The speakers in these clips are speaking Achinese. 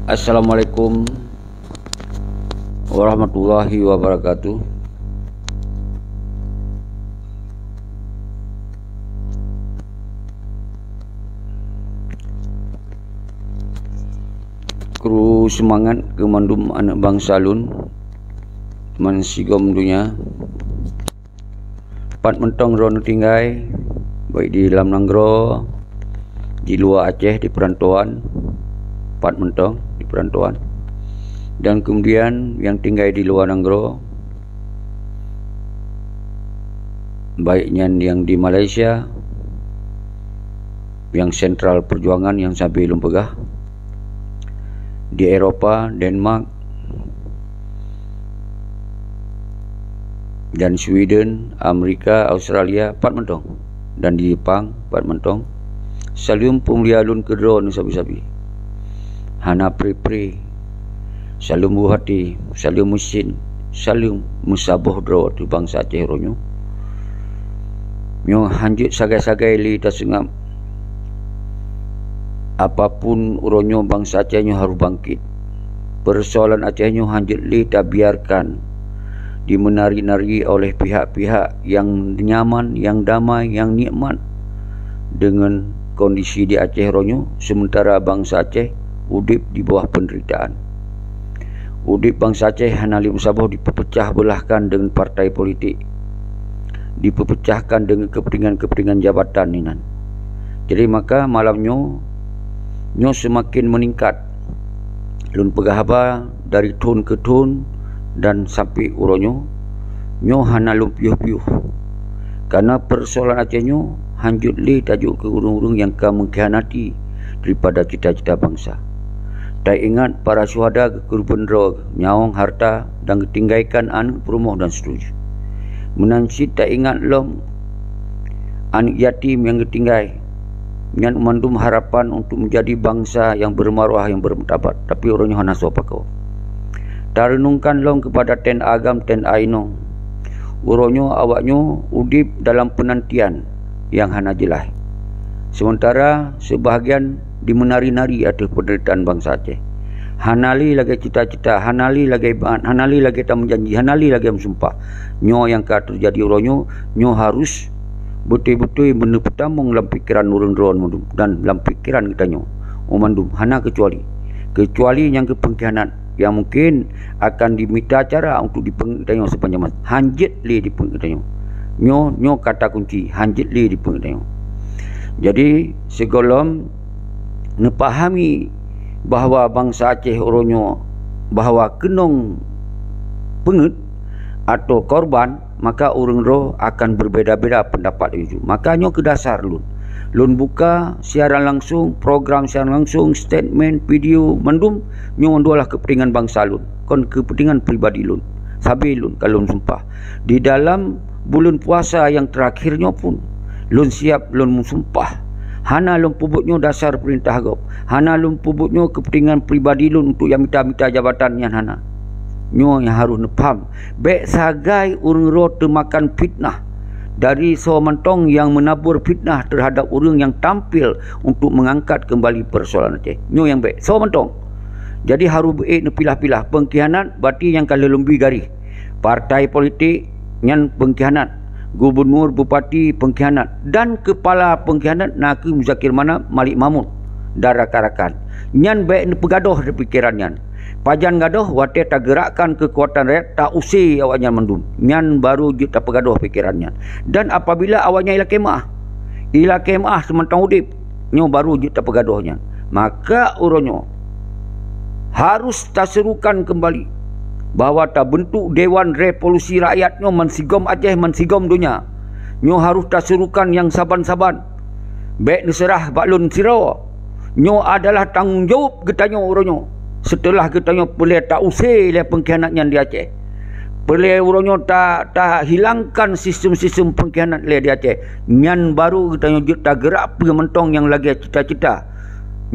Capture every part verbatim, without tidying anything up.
Assalamualaikum warahmatullahi wabarakatuh. Kru seumangat keu mandum aneuk bansa lôn bansigom donya. Pat mantong droeneuh tinggai, baik di dalam nanggroe, di luwa Aceh, di peurantauan, pat mantong di peurantauan. Dan kemudian nyang tinggai di luwa nanggroe, baik nyan nyang di Malaysia, nyang sentral peujuangan nyang sabe lôn peugah, di Eropa, Denmark, dan Sweden, Amerika, Australia, pat mantong, dan di Jepang, pat mantong. Saleuem peumulia lôn keu droeneuh sabe-sabe. Hana pre-pre. Saleuem buhati, saleuem meusin, saleuem meusaboh droe teuh bansa Aceh uroe nyoe. Nyoe hanjeuet sagai-sagai lé taseungab. Apapun uroe nyoe bansa Aceh nyoe harôh bangkit. Peusoalan Aceh nyoe hanjeuet lé tabiarkan dimeunari-nari oleh pihak-pihak nyang nyaman, nyang damai, nyang nikmat deungon kondisi di Aceh uroe nyoe, seumeuntara bansa Aceh udeb di bawah peundeuritaan. Udeb bansa Aceh hana lé meusaboh dipeupeucah beulahkan deungon partai politik, dipeupeucahkan deungon keupeuntengan-keupeuntengan jabatan inan. Jadi maka malam nyoe, nyoe seumaken meuningkat. Lôn peugah haba dari thon keu thon dan sampoe uroe nyoe, nyoe hana lôn piôh-piôh. Kareuna peusoalan Aceh nyoe hanjeuet lé tajok keu ureuëng-ureuëng nyang ka meukhianati daripada cita-cita bansa. Taingat para syuhada geukeureubeuen droe, nyawöng, harta, dan geutinggaikan aneuk, peurumoh dan seterusnya. Meunan cit taingat lom aneuk yatim nyang geutinggai. Nyan mandum harapan untuk meujadi bansa nyang beumarwah, nyang beumartabat, tapi uroe nyoe hana soe pakoe. Tareunungkan lom keupada TNA GAM, TNA inong. Uroe nyoe awaknyoe udeb dalam peunantian nyang hana jeulaih. Seumeuntara seubahagian dimeunari-nari ateueh peundeuritaan bansa Aceh. Hana lé lagée cita-cita, hana lé lagée bangat, hana lé lagée tameujanji, hana lé lagée meusumpah. Nyoe nyang ka teujadi uroe nyoe, nyoe harôh beutôi-beutôi meuneupeutamong lam pikeran ureuëng droe mandum dan lam pikeran geutanyoe mandum, hana keucuali. Keucuali nyang geupeungkhianat, nyang mungken akan dimita cara untuk dipeungét geutanyoe sepanjang masa. Hanjeuet lé dipeungét geutanyoe. Nyoe, nyoe kata kunci, hanjeuet lé dipeungét geutanyoe. Jadi, sigohlom neupahami bahwa bansa Aceh uroe nyoe bahwa keunong peungét atau korban, maka ureuëng droe akan beubeda-beda peundapat laju. Maka nyoe keuh dasar lôn. Lôn buka siaran langsung, program siaran langsung, statement, video, mandum nyoe mandum adalah keupeuntengan bansa lôn, kon keupeuntengan pribadi lôn. Sabe lôn ka lôn sumpah. Di dalam buleuen puasa nyang teurakhir nyoe pun, lôn siab lôn meusumpah. Hana lôn peubuet nyoe dasar peurintah gob. Hana lôn peubuet nyoe keupeuntengan pribadi lôn untuk nyang mita-mita jabatan, nyan hana. Nyoe nyang harôh neupaham. Bék sagai ureuëng droe teumakan fitnah dari soe mantong nyang meunabur fitnah teuhadap ureuëng nyang tampil untuk meungangkat keumbali peusoalan Aceh. Nyoe nyang bék. Soe mantong. Jadi harôh beu-ék neupilah-pilah. Peungkhianat berarti nyang ka lheueh lôn bi garéh. Partai politik nyan peungkhianat. Gubunur, bupati peungkhianat. Dan keupala peungkhianat nakeuh Muzakir Manaf, Malik Mahmud dan rakan-rakan. Nyan bék neupeugadôh di pikeran nyan. Pajan gadôh, watée tageurakkan keukuatan rakyat, tausé awaknyan mandum. Nyan barô jeuet tapeugadôh pikeran nyan. Dan apabila awaknyan ilakée meuáh, ilakée meuáh seumantong udeb, nyoe barô jeuet tapeugadôh nyan. Maka uroe nyoe harôh taserukan keumbali bahwa tabeuntuk Dewan Revolusi Rakyat nyoe mansigom Aceh, mansigom donya. Nyoe harôh taserukan nyang saban-saban. Bék neuseurah bak lôn sidroe. Nyoe adalah tanggong jaweueb geutanyoe uroe nyoe. Seuteulah geutanyoe peureulée tausé lé peungkhianat nyan di Aceh, peureulée uroe nyoe ta-, tahilangkan sistem-sistem peungkhianat lé di Aceh, nyan barô geutanyoe jeuet tageurak peue mantong nyang lagée cita-cita.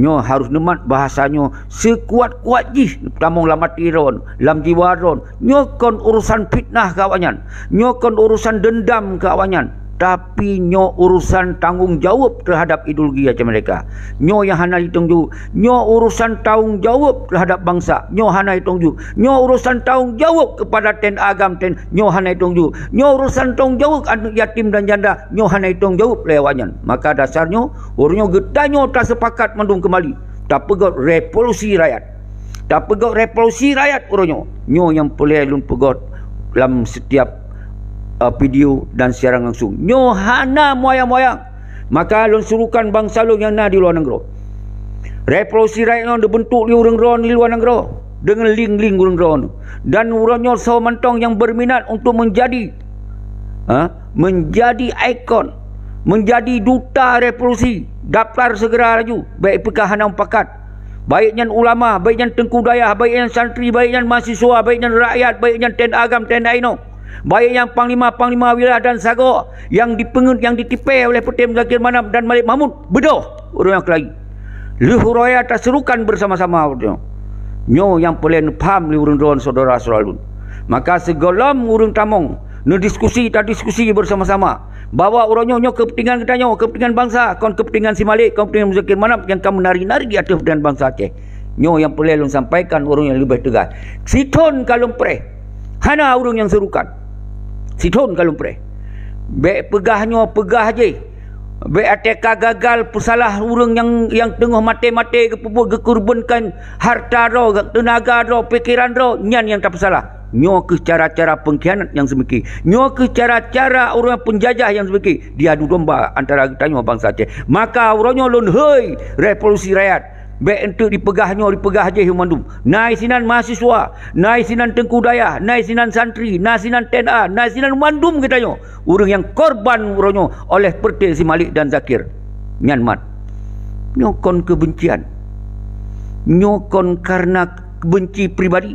Nyoe harôh neumat bahasa nyoe seukuat-kuat jih tamong lam até droen, lam jiwa droen. Nyoe kon urosan fitnah keu awaknyan. Nyoe kon urosan deundam keu awaknyan. Tapi nyoe urusan tanggong jaweueb teuhadap ideologi Aceh Merdeka. Nyoe nyang hana jitanggung jaweueb. Nyoe urusan tanggong jaweueb teuhadap bansa. Nyoe hana jitanggung jaweueb. Nyoe urusan tanggong jaweueb keupada T N A GAM, T N A, nyoe hana jitanggung jaweueb. Nyoe urusan tanggong jaweueb aneuëk yatim dan janda. Nyoe hana jitanggung jaweueb lé awaknyan. Maka dasar nyoe, uroe nyoe geutanyoe taseupakat mandum keumbali. Tapeugöt revolusi rakyat. Tapeugöt revolusi rakyat uroe nyoe. Nyoe nyang peureulée lôn peugöt lam setiap, eh, video dan siaran langsung. Nyoe hana moyang-moyang. Maka lôn surukan bansa lôn nyang na di luwa nanggroe. Revolusi rakyat nyoe dibentuk lé ureuëng droe di luwa nanggroe deungon link-link ureuëng droe nyoe. Dan uroe nyoe soe mantong nyang berminat untuk menjadi, ha, menjadi ikon, menjadi duta revolusi, daftar segera laju. Bék peugah hana mupakat. Baik nyan ulama, baik nyan teungku dayah, baik nyan santri, baik nyan mahasiswa, baik nyan rakyat, baik nyan T N A GAM, T N A inong, baik nyan panglima-panglima wilayah dan sagoe nyang dipeungeut, nyang ditipée oleh Peuté Muzakir Manaf dan Malik Mahmud, beudôh ureuëng nyang keulai. Lheueh uroe nyoe taserukan bersama-sama ureuëng nyoe. Nyoe nyang peureulée neupham lé ureuëng droe syedara-syedara lôn. Maka sigohlom ureuëng tamong, neudiskusi, tadiskusi bersama-sama. Bahwa uroe nyoe, nyoe keupeuntengan geutanyoe, keupeuntengan bansa, kon keupeuntengan si Malik, kon keupeuntengan Muzakir Manaf nyang ka meunari-nari ateueh keupeuntengan bansa Aceh. Nyoe nyang peureulée lôn sampaikan ureuëng nyang leubeh teugas. Sithon ka lôn preh. Hana ureuëng nyang seurukan. Sithon ka lôn preh. Bék peugah nyoe, peugah jéh. Bék até ka gagal peusalah ureuëng nyang, nyang teungoh maté-maté geupeubuet, geukeureubeunkan harta droe, teunaga droe, pikeran droe, nyan nyang tapeusalah. Nyoe kheueh cara-cara peungkhianat nyang seumiki. Nyoe kheueh cara-cara ureuëng peunjajah nyang seumiki. Diadu domba antara geutanyoe bansa Aceh. Maka uroe nyoe lôn hôi revolusi rakyat. Bék eunteuk dipeugah nyoe, dipeugah jéh mandum. Na sinan mahasiswa, na sinan teungku dayah, na sinan santri, na sinan T N A, na sinan mandum geutanyoe. Ureuëng nyang korban uroe nyoe oleh Peuté si Malik dan Zakir. Nyan mat. Nyoe kon keubencian. Nyoe kon karena benci pribadi.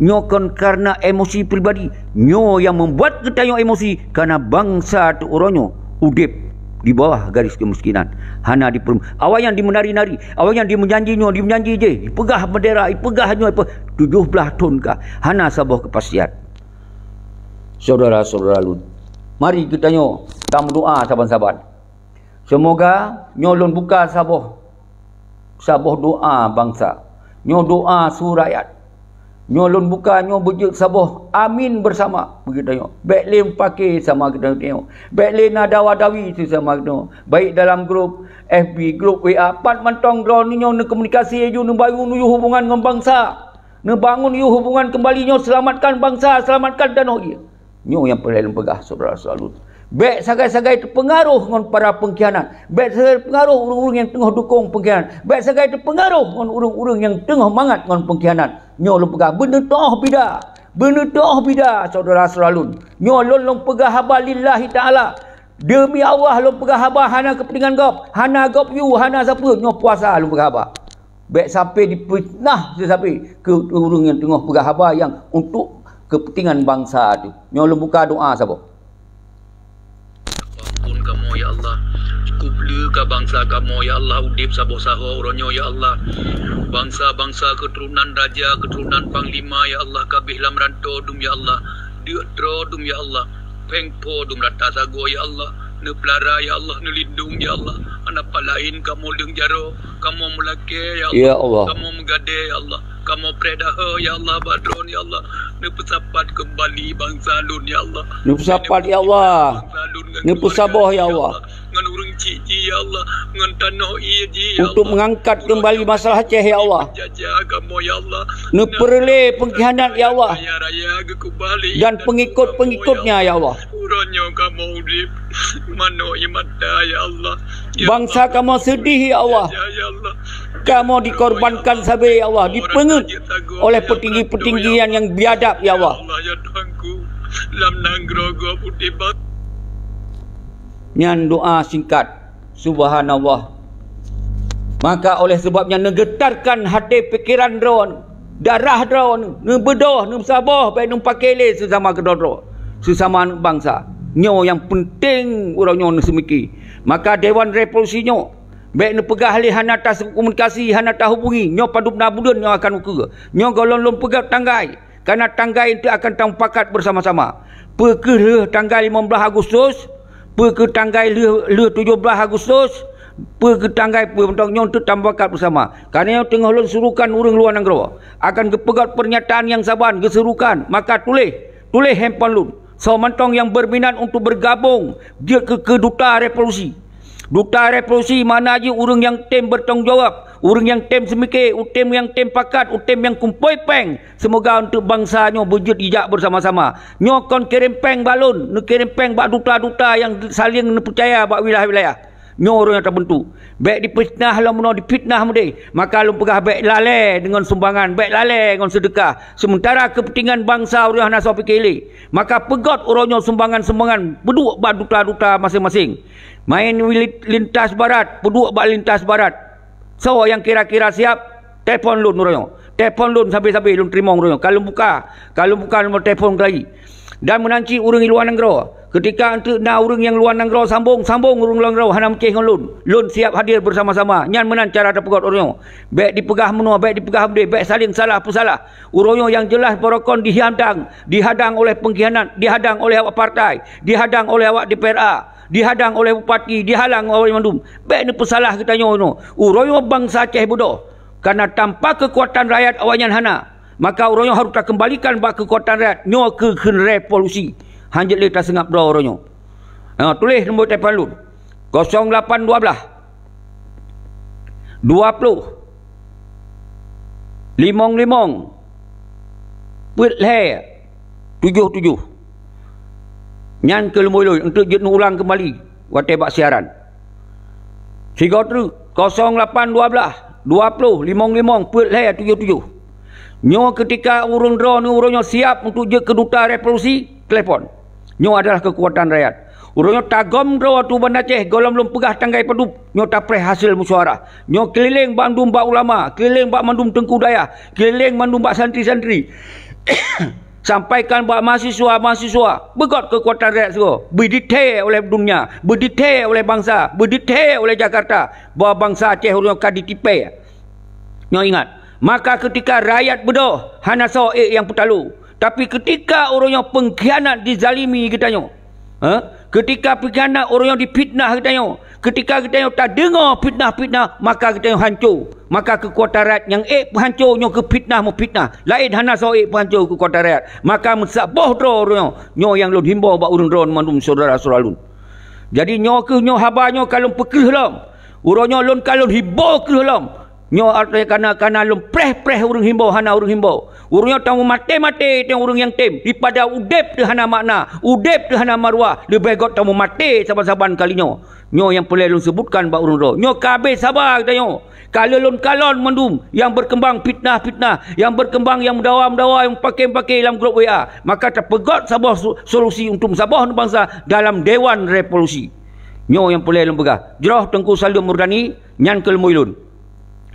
Nyoe kon karena emosi pribadi. Nyoe nyang membuat geutanyoe emosi karena bansa teuh uroe nyoe udeb di bawah garis kemiskinan. Hana diper-, awaknyan dimeunari-nari, awaknyan dimeujanji nyoe, dimeujanji jéh, ipeugah bendera, ipeugah nyoe, ipe-, tujoh blaih thon ka hana saboh keupastian. Syedara-syedara lôn, mari geutanyoe tameudoa saban-saban. Seumoga nyoe lôn buka saboh, saboh doa bansa. Nyoe doa su rakyat. Nyoe lôn buka nyoe beujeuet saboh amin bersama bagi geutanyoe. Bék lé meupaké sama geutanyoe. Bék lé na dawa-dawi sesama geutanyoe. Baik dalam grup F B, grup W A, pat mantong droeneuh nyoe neukomunikasi laju, neubayeue neuyue hubungan ngon bansa. Neubangun yue hubungan keumbali nyoe, seulamatkan bansa, seulamatkan tanoh ie. Nyoe nyang peureulée lôn peugah, syedara-syedara lôn. Bék sagai-sagai teupeungaroh ngon para peungkhianat. Bék sagai teupeungaroh ureuëng-ureuëng nyang teungoh dukong peungkhianat. Bék sagai teupeungaroh ngon ureuëng-ureuëng nyang teungoh mangat ngon peungkhianat. Nyoe lôn peugah, beuneutoh bida. Beuneutoh bida, syedara-syedara lôn. Nyoe lôn, lôn peugah haba lillahi ta'ala. Deumi Allah lôn peugah haba, hana keupeuntengan gob, hana gob yue, hana sapeue. Nyoe puasa lôn peugah haba. Bék sampai difitnah seusabe keu ureuëng nyang teungoh peugah haba nyang untuk keupeuntengan bansa teuh. Nyoe lôn buka doa saboh. Ampôn kamoe, ya Allah. Kubleu ka bansa kamoe, ya Allah, udeb saboh saho uroe nyoe, ya Allah. Bansa-bansa keuturonan raja, keuturonan panglima, ya Allah, ka abéh lam ranto dum, ya Allah. Deuk droe dum, ya Allah. Péng po dum rata sagoe, ya Allah. Neupeulara, ya Allah, neulindong, ya Allah. Hana pat laén kamoe leueng jaroe, kamoe meulakée, ya Allah. Ya Allah. Kamoe meugadée, ya Allah. Kamoe preh dahé, ya Allah, bak droeneuh, ya Allah. Neupeusapat keumbali bansa lôn, ya Allah. Neupeusapat, ya Allah. Bansa lôn ngon keuluwarga, ya Allah. Neupeusaboh, ya Allah. Ngon ureuëng chik jih, ya Allah. Ngon tanoh ie jih, ya Allah. Untuk mengangkat kembali masalah Aceh, ya Allah. Jajah kamoe, ya Allah. Neupeureulée peungkhianat, ya Allah. Raya-raya geukubali dan pengikut-pengikutnya, ya Allah. Uroe nyoe kamoe udeb, manok ie mata, ya Allah. Ya Allah. Bansa kamoe seudeh, ya Allah. Ya, ya Allah. Kamoe dikorbankan sabe, ya Allah, dipeungeut oleh peutinggi-peutinggi nyang, nyang biadab, ya Allah. Ya Allah, ya Tuhanku, lam nanggroe gob udeb bang- Nyan doa singkat. Subhanallah. Maka oleh sebab nyan neugeutarkan até pikeran droeneuh, darah droeneuh, neubeudôh, neusaboh, bék neupake lé sesama keudroe-droe, sesama aneuk bansa. Nyoe nyang peunteng uroe nyoe neuseumiki. Maka Dewan Revolusi nyoe bék neupeugah lé hana takomunikasi, hana tahubungi. Nyoe padub na buleuen nyoe akan ukeue. Nyoe gohlom lôn peugah tanggai. Karena tanggai nyan akan tamupakat bersama-sama. Peu kheueh lheueh tanggai limong blaih Agustus, Peue keu tanggai lheueh, lheueh tujoh blaih Agustus, peue keu tanggai peue mantong nyoe teuk tamupakat beusama. Karena nyoe teungoh lôn surukan ureuëng luwa nanggroe akan geupeugét peurnyataan nyang saban geusurukan, maka tuléh, tuléh handphone lôn. Soe mantong nyang berminat untuk bergabung jeuet keu, keu duta revolusi. Duta revolusi makna jih ureuëng nyang tem bertanggung jawab, ureuëng nyang tem seumike, ureuëng nyang tem pakat, ureuëng nyang kumpôi péng. Seumoga untuk bansa nyoe beujeuet jijak bersama-sama. Nyoe kon kirém péng bak lôn, neukirém péng bak duta-duta nyang saléng neupeucaya bak wilayah-wilayah. Nyoe ureuëng nyang tabentuk. Bék dipitnah lom bunoe, dipitnah meudeh. Maka lôn peugah bék lalée deungon sumbangan, bék lalée ngon seudeukah. Sementara keupeuntengan bansa ureuëng hana soe pike lé. Maka peugét uroe nyoe sumbangan-sumbangan peuduek bak duta-duta maséng-maséng. Main wilit lintas barat, peuduek bak lintas barat. Soe nyang kira-kira siab, telepon lôn uroe nyoe. Telepon lôn sabe-sabe lôn teurimong uroe nyoe. Ka lôn buka, ka lôn buka nomor telepon keu lagi. Dan meunan cit ureuëng di luwa nanggroe. Keutika eunteuk na ureuëng nyang luwa nanggroe sambong, sambong ureuëng luwa nanggroe hana meucéh ngon lôn. Lôn siab hadir bersama-sama. Nyan meunan cara tapeugét uroe nyoe. Bék dipeugah meunoe, bék dipeugah meudeh, bék saléng salah peusalah. Uroe nyoe nyang jeulaih barokon dihadang, dihadang oleh pengkhianat, dihadang oleh awak partai, dihadang oleh awak D P R A, dihadang oleh bupati, dihalang oleh mandum. Bék neupeusalah geutanyoe nyoe. Uroe nyoe bansa Aceh beudôh, karena tanpa keukuatan rakyat awaknyan hana. Maka uroe nyoe harôh takeumbalikan bak keukuatan rakyat. Nyoe keuh kheun revolusi. Hanjeuet lé taseungab droe uroe nyoe. Ha, tuléh nombor telepon lôn. Kosong lapan dua belas, dua puluh, limong limong, peuet lhée, tujoh tujoh. Nyan keuh leumbôi lôn eunteuk jeuet neuulang keumbali watée bak siaran. Sigoe treuk, kosong lapan dua belas, dua puluh, limong limong, peuet lhée, tujoh tujoh. Nyoe keutika ureuëng droeneuh uroe nyoe siab untuk jeuet keu duta revolusi, telepon. Nyoe adalah keukuatan rakyat. Uroe nyoe tagom droe ateueh Banda Aceh gohlom lôn peugah tanggai padub. Nyoe tapreh hasil musyawarah. Nyoe keulileng bak mandum bak ulama, keulileng bak mandum teungku dayah, keulileng mandum bak santri-santri. Sampaikan bak mahasiswa-mahasiswa, beugét keukuatan rakyat sigoe, beuditée oleh dunia, beuditée oleh bansa, beuditée oleh Jakarta, bahwa bansa Aceh uroe nyoe ka ditipée. Nyoe ingat, maka keutika rakyat beudôh hana soe ék nyang peutalo, tapi keutika uroe nyoe peungkhianat dizalimi geutanyoe, ha? Keutika peungkhianat uroe nyoe difitnah geutanyoe, keutika geutanyoe tadeungoe fitnah-fitnah, maka geutanyoe hanco. Maka keukuatan rakyat nyang ék peuhanco nyoe keu fitnah meufitnah. Laén hana soe ék peuhanco keukuatan rakyat. Maka meusaboh droe uroe nyoe, nyoe nyang lôn himbô bak ureuëng droe mandum syedara-syedara lôn. Jadi nyoe keuh nyoe haba nyoe ka lôn peukreueh lom. Uroe nyoe lôn ka lôn himbô kreueh lom. Nyoe arti kana, kana lôn preh-preh ureuëng himbô hana ureuëng himbô. Ureuëng nyoe tameumaté-maté teuh ureuëng nyang tem, daripada udeb teuh hana makna, udeb teuh hana maruah, leubeh gét tameumaté saban-saban kali nyoe. Nyoe nyang peureulée lôn seubutkan bak ureuëng droe. Nyoe ka habéh saba geutanyoe. Ka lheueh lôn kalon mandum nyang beukeumbang fitnah-fitnah, nyang beukeumbang nyang meudawa-meudawa, nyang pakém-pakém lam grup W A. Maka tapeugét saboh so-, solusi untuk meusaboh bansa dalam Dewan Revolusi. Nyoe nyang peureulée lôn peugah. Jroh Teungku Salim Murdani, nyan keuh leumbôi lôn.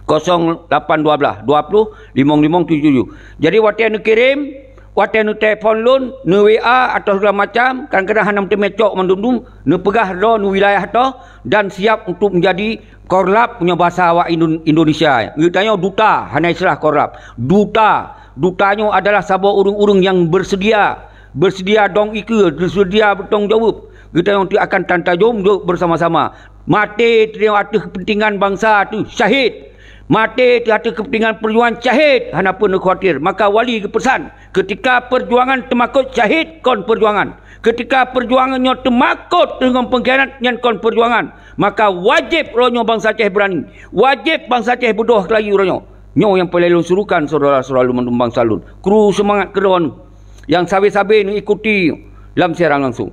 Kosong lapan dua belas, dua puluh, limong limong tujoh tujoh. Jadi watée neukirém, watée neutelepon lôn, neu-W A atau segala macam, kadang-kadang hana meuteumé cok mandum-dum, neupeugah droe neuwilayah toh dan siab untuk menjadi korlap meunyoe basa awak Indon-, Indonesia. Geutanyoe duta, hana istilah korlap. Duta, duta nyoe adalah saboh ureuëng-ureuëng nyang beuseudia, beuseudia dong ikeue, beuseudia beutanggung jaweueb. Geutanyoe tu akan tantajom jok beusama-sama. Maté teurimong ateueh keupeuntengan bansa teuh syahid. Maté teuh ateueh keupeuntengan peujuangan syahid, hana peue neukhawatir. Maka wali geupeusan, keutika peujuangan teumakot syahid kon peujuangan. Keutika peujuangan nyoe teumakot teuh ngon peungkhianat, nyan kon peujuangan. Maka wajéb uroe nyoe bansa Aceh beurani. Wajéb bansa Aceh beudôh lagi uroe nyoe. Nyoe nyang peureulée lôn surukan syedara-syedara lôn mandum bansa lôn. Kru seumangat keudroe nyang sabe-sabe neuikuti lam siaran langsung.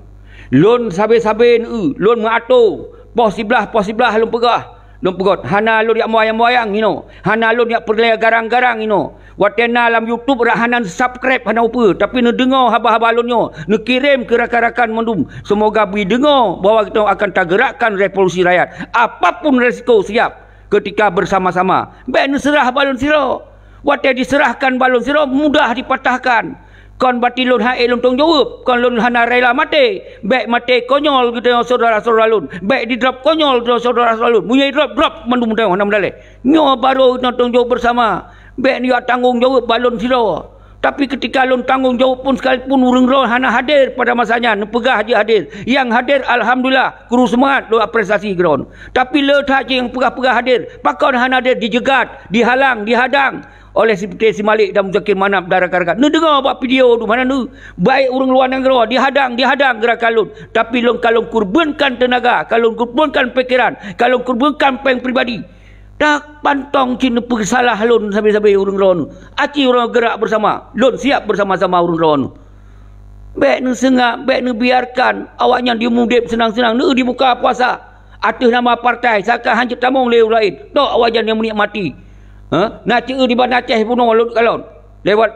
Lôn sabe-sabe neueu, lôn meuato, poh siblaih, poh siblaih lôn peugah, lôn peugét, hana lôn jak meuyang-meuyang inoe, hana lôn jak peureulée garang-garang inoe. Watée na lam YouTube rak hana subscribe hana upeue, tapi neudeungoe haba-haba lôn nyoe, neukirém keu rakan-rakan mandum. Seumoga bri deungoe bahwa geutanyoe akan tageurakkan revolusi rakyat. Apapun resiko siap. Keutika beusama-sama, bék neuseurah balon sidroe. Watée diseurahkan balon sidroe, mudah dipatahkan. Kon bati lôn han ék lôn tanggung jaweueb, kon lôn hana rela maté. Bék maté konyol geutanyoe syedara-syedara lôn. Bék didrop konyol geutanyoe syedara-syedara lôn. Meunyoe idrop, drop mandum tanyoe hana meudaleh. Nyoe barô geutanyoe tanggung jaweueb beusama. Bék neujak tanggong jaweueb balon sidroe. Tapi ketika lôn tanggong jaweueb pun, sekalipun ureuëng droe hana hadir pada masa nyan, neupeugah jeuet hadir. Nyang hadir, alhamdulillah, kru seumangat lôn apresiasi keu droe. Tapi le that cit nyang peugah-peugah hadir, pakon hana hadir, dijegat, dihalang, dihadang oleh si Putih, si Malik dan Muzakir Manaf dan rakan-rakan. Neudeungoe bak video tu, mana nu? Baik ureuëng luwa nanggroe dihadang, dihadang geurakan lôn. Tapi lôn ka lôn kurbankan teunaga, ka lôn kurbankan pikeran, ka lôn kurbankan péng pribadi. Dak pantong cit neupeusalah lôn sabe-sabe ureuëng droe. Aci ureuëng gerak bersama, lôn siap bersama-sama ureuëng droe. Bék neuseungab, bék neubiarkan awaknyan dimudeb seunang-seunang, neu dibuka puasa ateueh nama partai, saka hanjeuet tamong lé ureuëng laén. Tok awaknyan nyang meunikmati. Ha? Na ceu di Banda Aceh bunoe lôn kalon lewat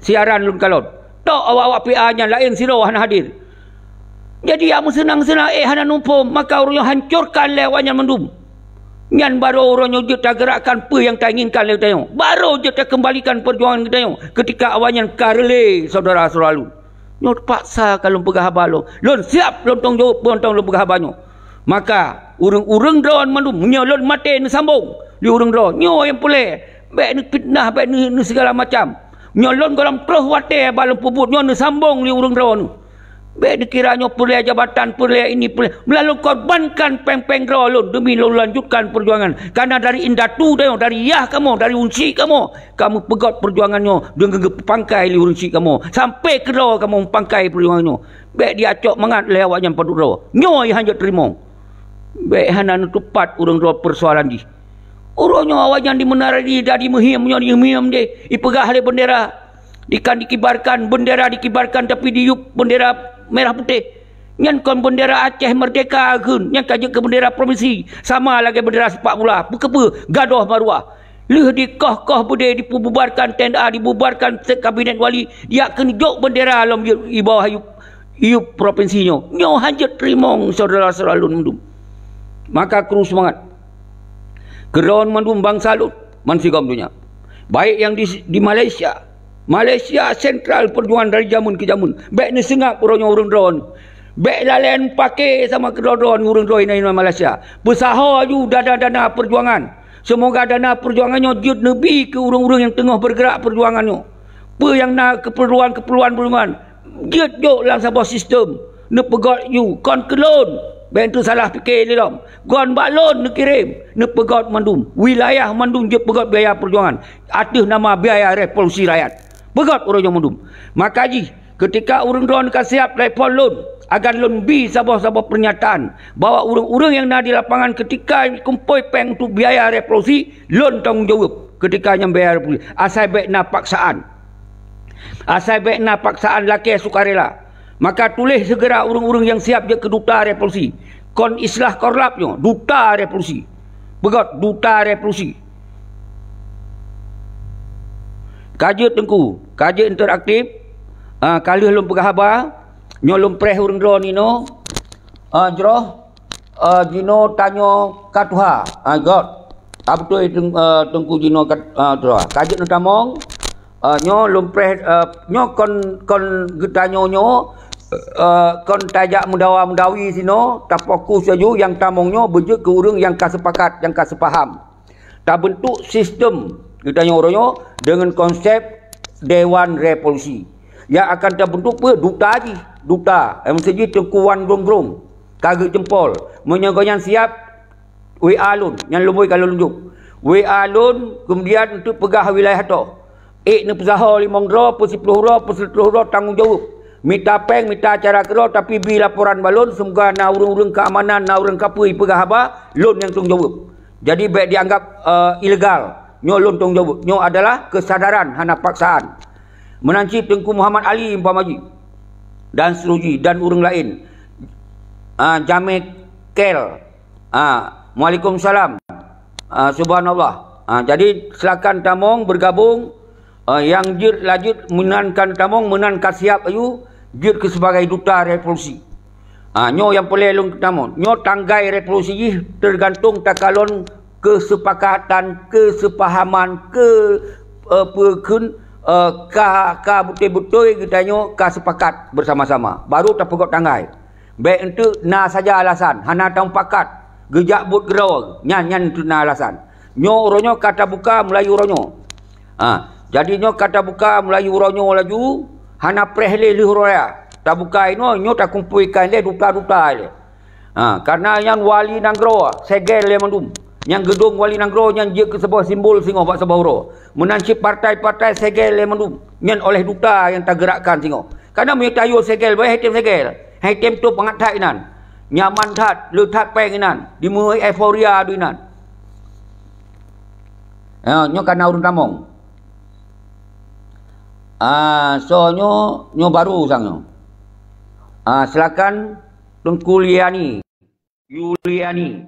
siaran lôn kalon. Tok awak-awak P A nyan laén sidroe hana hadir. Jadi, yak meuseunang-seunang éh hana nuphom, maka ureuëng nyoe hancurkan lé awaknyan mandum. Nyan barô uroe nyoe jeuet tagerakkan peue nyang tainginkan lé geutanyoe. Barô jeuet takeumbalikan peujuangan geutanyoe ketika awaknyan ka reulée syedara-syedara lôn. Nyoe teupaksa ka lôn peugah haba lôn. Lôn siab lôn tong jaweueb peue nyang lôn peugah haba nyoe. Maka, ureuëng-ureuëng droe mandum, meunyoe lôn maté neusambong lé ureuëng droe, nyoe nyang peureulée, bék neufitnah, bék neu-, neu segala macam. Nyoe lôn gohlom troh watée haba lôn peubuet nyoe neusambong lé ureuëng droe. Bék neukira nyoe peureulée jabatan, peureulée ini, peureulée. Meulah lôn korbankan péng-péng droe lôn demi lôn lanjutkan peujuangan. Karena dari indatu tanyoe, dari yah kamoe, dari unsyiek kamoe, ka meupeugot peujuangan nyoe deungon geupeuangkai lé ureuëng syiek kamoe. Sampai keudroe kamoe meupangkai peujuangan nyoe. Bék diacok mangat lé awaknyan padub droe. Nyoe nyang hanjeuet teurimong. Bék hana neutupat ureuëng droe peusoalan jih. Uroe nyoe awaknyan di Meunara di, di Meuhiem, nyoe di Meuhiem deh, ipeugah lé bendera. Ikan dikibarkan, bendera dikibarkan, tapi diyueb bendera merah putih. Nyan kon bendera Aceh Merdeka kheun, nyan ka jeuet keu bendera provinsi, sama lagée bendera sepak bola. Peukeupeue? Gadoh maruah. Lheueh dikoh-koh beudé, dipeububarkan T N A, dibubarkan kabinet wali, dijak keuneuk jok bendera lom di bawah yub, yub provinsi nyoe. Nyoe hanjeuet teurimong syedara-syedara lôn mandum. Maka kru seumangat. Keu droen mandum bansa lôn, bansigom donya. Baik nyang di, di Malaysia. Malaysia sentral peujuangan dari jameun keu jameun. Bék neuseungab uroe nyoe ureuëng droen. Bék lalée neupaké sama keudroe-droe ureuëng droe inong-inong Malaysia. Peusaho aju dana-dana peujuangan. Seumoga dana peujuangan nyoe jeuet neubi keu ureuëng-ureuëng nyang teungoh beureugerak peujuangan nyoe. Peue nyang na keupeurluan-keupeurluan peujuangan, jeuet jok lam saboh sistem, neupeugot aju, kon keu lôn. Bék teusalah pike lé lom. Kon bak lôn neukirém, neupeugot mandum. Wilayah mandum jeuet peugot biaya peujuangan ateueh nama biaya revolusi rakyat. Peugot uroe nyoe mandum. Maka jih, ketika ureuëng droen ka siab telepon lôn, akan lôn bi saboh-saboh pernyataan bahwa ureuëng-ureuëng nyang na di lapangan ketika kumpôi péng untuk biaya revolusi, lôn tanggong jaweueb ketika nyan biaya revolusi. Asai bék na paksaan. Asai bék na paksaan lakée sukarela. Maka tuléh segera ureuëng-ureuëng nyang siab jeuet keu duta revolusi. Kon istilah korlap nyoe, duta revolusi. Peugot, duta revolusi. Ka jeuet Teungku, ka jeuet interaktif. Ah, ka lheueh lôn peugah haba, nyoe lôn preh ureuëng droen inoe. Ah, jroh, ah, jinoe tanyoe ka tuha. Ah, got. Ah, beutôi Teung-, ah, Teungku jinoe ka, ah, tuha. Ka jeuet neutamong. Ah, nyoe lôn preh, ah, nyoe kon, kon geutanyoe nyoe, ah, kon tajak meudawa-meudawi sinoe, tafokus aju nyang tamong nyoe beujeuet keu ureuëng nyang ka seupakat, nyang ka seupaham. Tabentuk sistem geutanyoe uroe nyoe deungon konsep Dewan Revolusi. Nyang akan tabentuk peue? Duta jih, duta. Eh, maksud jih Teungku Wan Grong-grong, ka geuet jeumpol. Meunyoe gobnyan siab, W A lôn, nyan lôn bui ka lôn lunjuk. W A lôn, keumudian untuk peugah wilayah toh. Ék neupeusaho limong droe, peusiplôh droe, peusiplôh droe tanggong jaweueb. Mita péng, mita acara keudroe, tapi bi laporan bak lôn, seumoga na ureuëng-ureuëng keamanan, na ureuëng kapeue jipeugah haba, lôn nyang tanggong jaweueb. Jadi bék dianggap, eh, ilegal. Nyoe lôn tanggong jaweueb. Nyoe adalah keusadaran, hana paksaan. Meunan cit Teungku Muhammad Ali umpama jih, dan seterusjih, dan ureuëng laén. Ah, Jamé Kel. Ah, waalaikumsalam. Ah, subhanallah. Ah, jadi silakan tamong bergabung. Ah, nyang jeuet lanjut meunan ka tamong, meunan ka siab aju jeuet keu sebagai duta revolusi. Ah, nyoe nyang peureulée lôn tamong. Nyoe tanggai revolusi jih teugantung takalon keusepakatan, keuseupahaman, keu, eh, peue kheun, eh, ka, ka beutôi-beutôi geutanyoe ka seupakat beusama-sama. Baru tapeugot tanggai. Bék eunteuk na saja alasan, hana tamupakat, geujak buet keudroe, nyan, nyan eunteuk na alasan. Nyoe uroe nyoe ka tabuka mulai uroe nyoe. Ha, Jadi nyoe ka tabuka mulai uroe nyoe laju, hana preh lé lheueh uroe raya. Tabuka inoe, nyoe takumpui ikan lé duta-duta lé. Ha, karena nyan wali nanggroe segel lé mandum. Nyang geudong wali nanggroe nyan jeuet keu saboh simbol singoh bak saboh uroe. Meunan cit partai-partai segel lé mandum. Nyan oleh duta nyang tagerakkan singoh. Karena meunyoe tayue segel, bah item segel. Hai item tu pangat that inan. Nyaman that, le that péng inan. Dimeu'ue euforia dum inan. Ha, nyoe kana ureuëng tamong. Ah, so nyoe, nyoe baru sang nyoe. Ah, silakan Teungku Liani. Yuliani.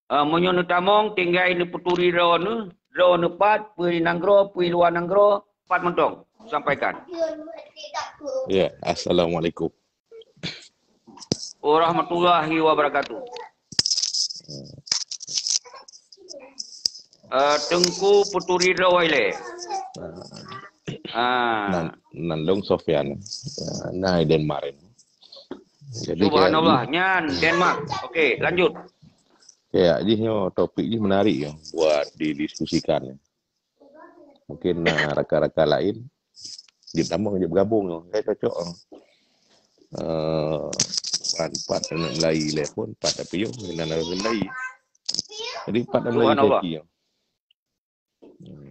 Ah, meunyoe neutamong, tinggai neupeuturi droeneuh, droeneuh pat, peue nanggroe, peue luwa nanggroe, pat mantong sampaikan. Ya, assalamualaikum. Warahmatullahi wabarakatuh. Eh, Teungku Peuturi Droe ilée. Ah. Nan, nan lôn Sofian. Ah, na i Denmark. Jadi, subhanallah, nyan Denmark. Oke, lanjut. Ya, jih nyoe topik jih menarik ya buat didiskusikan. Mungkin na rakan-rakan lain jeuet tamong, jeuet bergabung tu. Kan cocok. Eh, pat, pat aneuk Melayu lé pun, pat tapi yo, nan aneuk Melayu. Jadi, pat aneuk Melayu. Subhanallah. Caki, ya.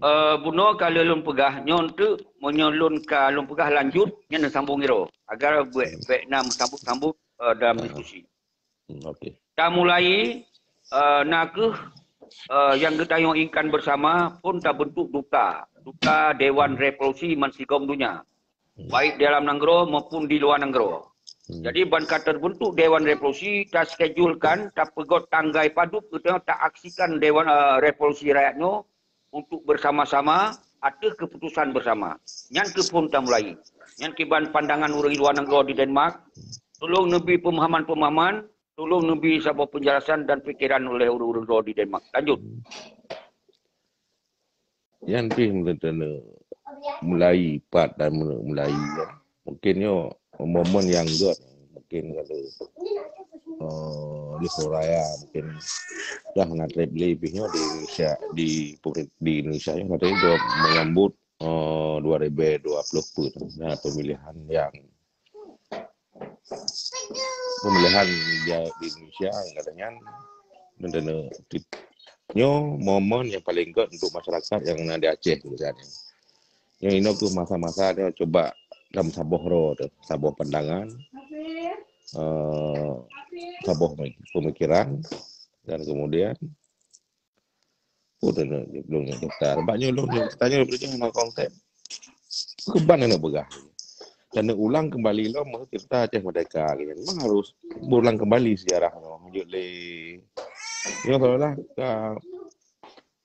Eh, bunoe ka lôn peugah, nyoe teuk, meunyoe lôn ka lôn peugah lanjut, nyan neusambung iro. Agar buet, hmm, bèk na meusambut-sambut, eh, dalam, ah, diskusi. Hmm, oke. Tamulai, eh, na kheueh, eh, nyang geutanyoe inginkan bersama pun tabentuk duta, duta Dewan Revolusi Mansigom Donya, hmm, baik dalam nanggroe maupun di luwa nanggroe. Hmm. Jadi, ban ka terbentuk Dewan Revolusi, taskejulkan, tapeugot tanggai padub geutanyoe taaksikan Dewan, eh, Revolusi Rakyat nyoe untuk bersama-sama ateueh keputusan bersama. Nyan keuh phon tamulai. Nyan kiban pandangan ureuëng luwa nanggroe di Denmark, tulông neubi peumahaman-peumahaman, tulông neubi saboh penjelasan dan pikiran oleh ureuëng-ureuëng droe di Denmark. Lanjut. Nyan pih meuteunteun mulai pat dan mulai, ya. Mungkin nyoe momen nyang gét, mungkin kalau, eh, di Suraya mungkin dah na trép lé pih nyoe di Indonesia, di, di Indonesia nyoe na trép menyambut, eh, dua ribu dua puluh pun, nah, pemilihan yang pemilihan di, di Indonesia, katanya dan, dan, nyoe momen yang paling gét untuk masyarakat yang na di Aceh misalnya. Nyoe inoe keuh masa-masa nyoe cuba lam saboh roh tu, saboh pandangan, eh, saboh pemikiran, dan kemudian, oh, dah, dah, belum cerita. Sebab nyoe belum cerita, nyoe belum hana konsep. Keuban aneuk peugah. Dan ulang kembali lom masa cerita Aceh Merdeka. Memang harus berulang kembali sejarah nyoe. Lanjut lé. Nyoe seolah ka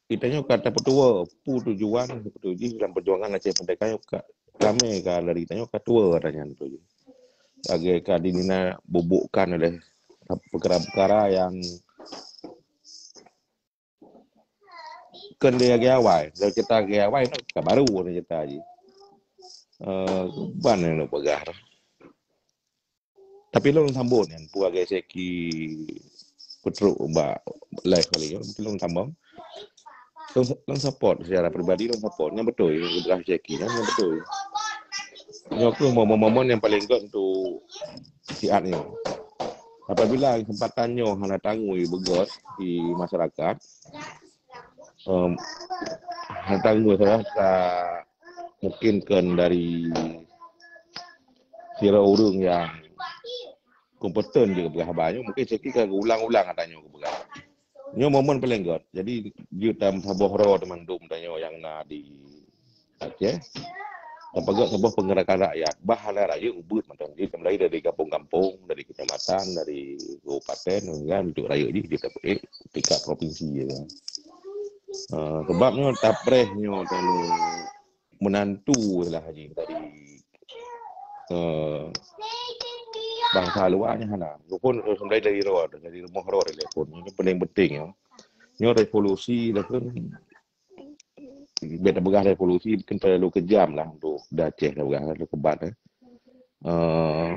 Geutanyoe ka tapeutuwoe peue tujuan, peue tuju jih dalam peujuangan Aceh Merdeka nyoe ka ramé ka lari tanyoe ka tuwoe ata nyan tu jih. Lagèe ka dinina bubukkan oleh peukara-peukara nyang kon lé lagèe awai. Lagèe cerita lagèe awai nyoe ka baru cerita jih. Eh, ban nyang neupeugah. Tapi lôn sambot nyan, peue lagèe Syeki peutrok bak live kali nyoe, lôn sambot. Lôn, lôn support secara pribadi, lôn support. Nyan beutôi, peugah Syeki nyan, nyan beutôi. Nyoe keuh momen-momen nyang paleng gét untuk siat nyoe. Apabila kesempatan nyoe hana tangui beugét di masyarakat, em, hana tangui salah ka mungkin kon dari sidroe ureueng nyang kompeten jih geupeugah haba nyoe, mungkin Syeki ka geuulang-ulang ata nyoe geupeugah. Nyoe momen paleng gét. Jadi, jeuet tam saboh droe teumandum tanyoe nyang na di Aceh. Tapeugah saboh peunggeurakan rakyat. Bah hana rayeuk ubeuet mantong jih, mulai dari gampông-gampông, dari kecamatan, dari kabupaten, kan, untuk rayeuk jih, jeuet tapeugah tingkat provinsi, ya kan. Ah, sebab nyoe tapreh nyoe talu meunantu lah jih dari, eh, bansa luwa nyan hana. Walaupun sebenarnya dari roh, dari rumoh roh dari telepon. Ini paling penting, ya. Nyoe revolusi lah kan. Beda peugah revolusi mungkin terlalu kejam lah untuk di Aceh lah peugah, terlalu kebat, eh. Eh,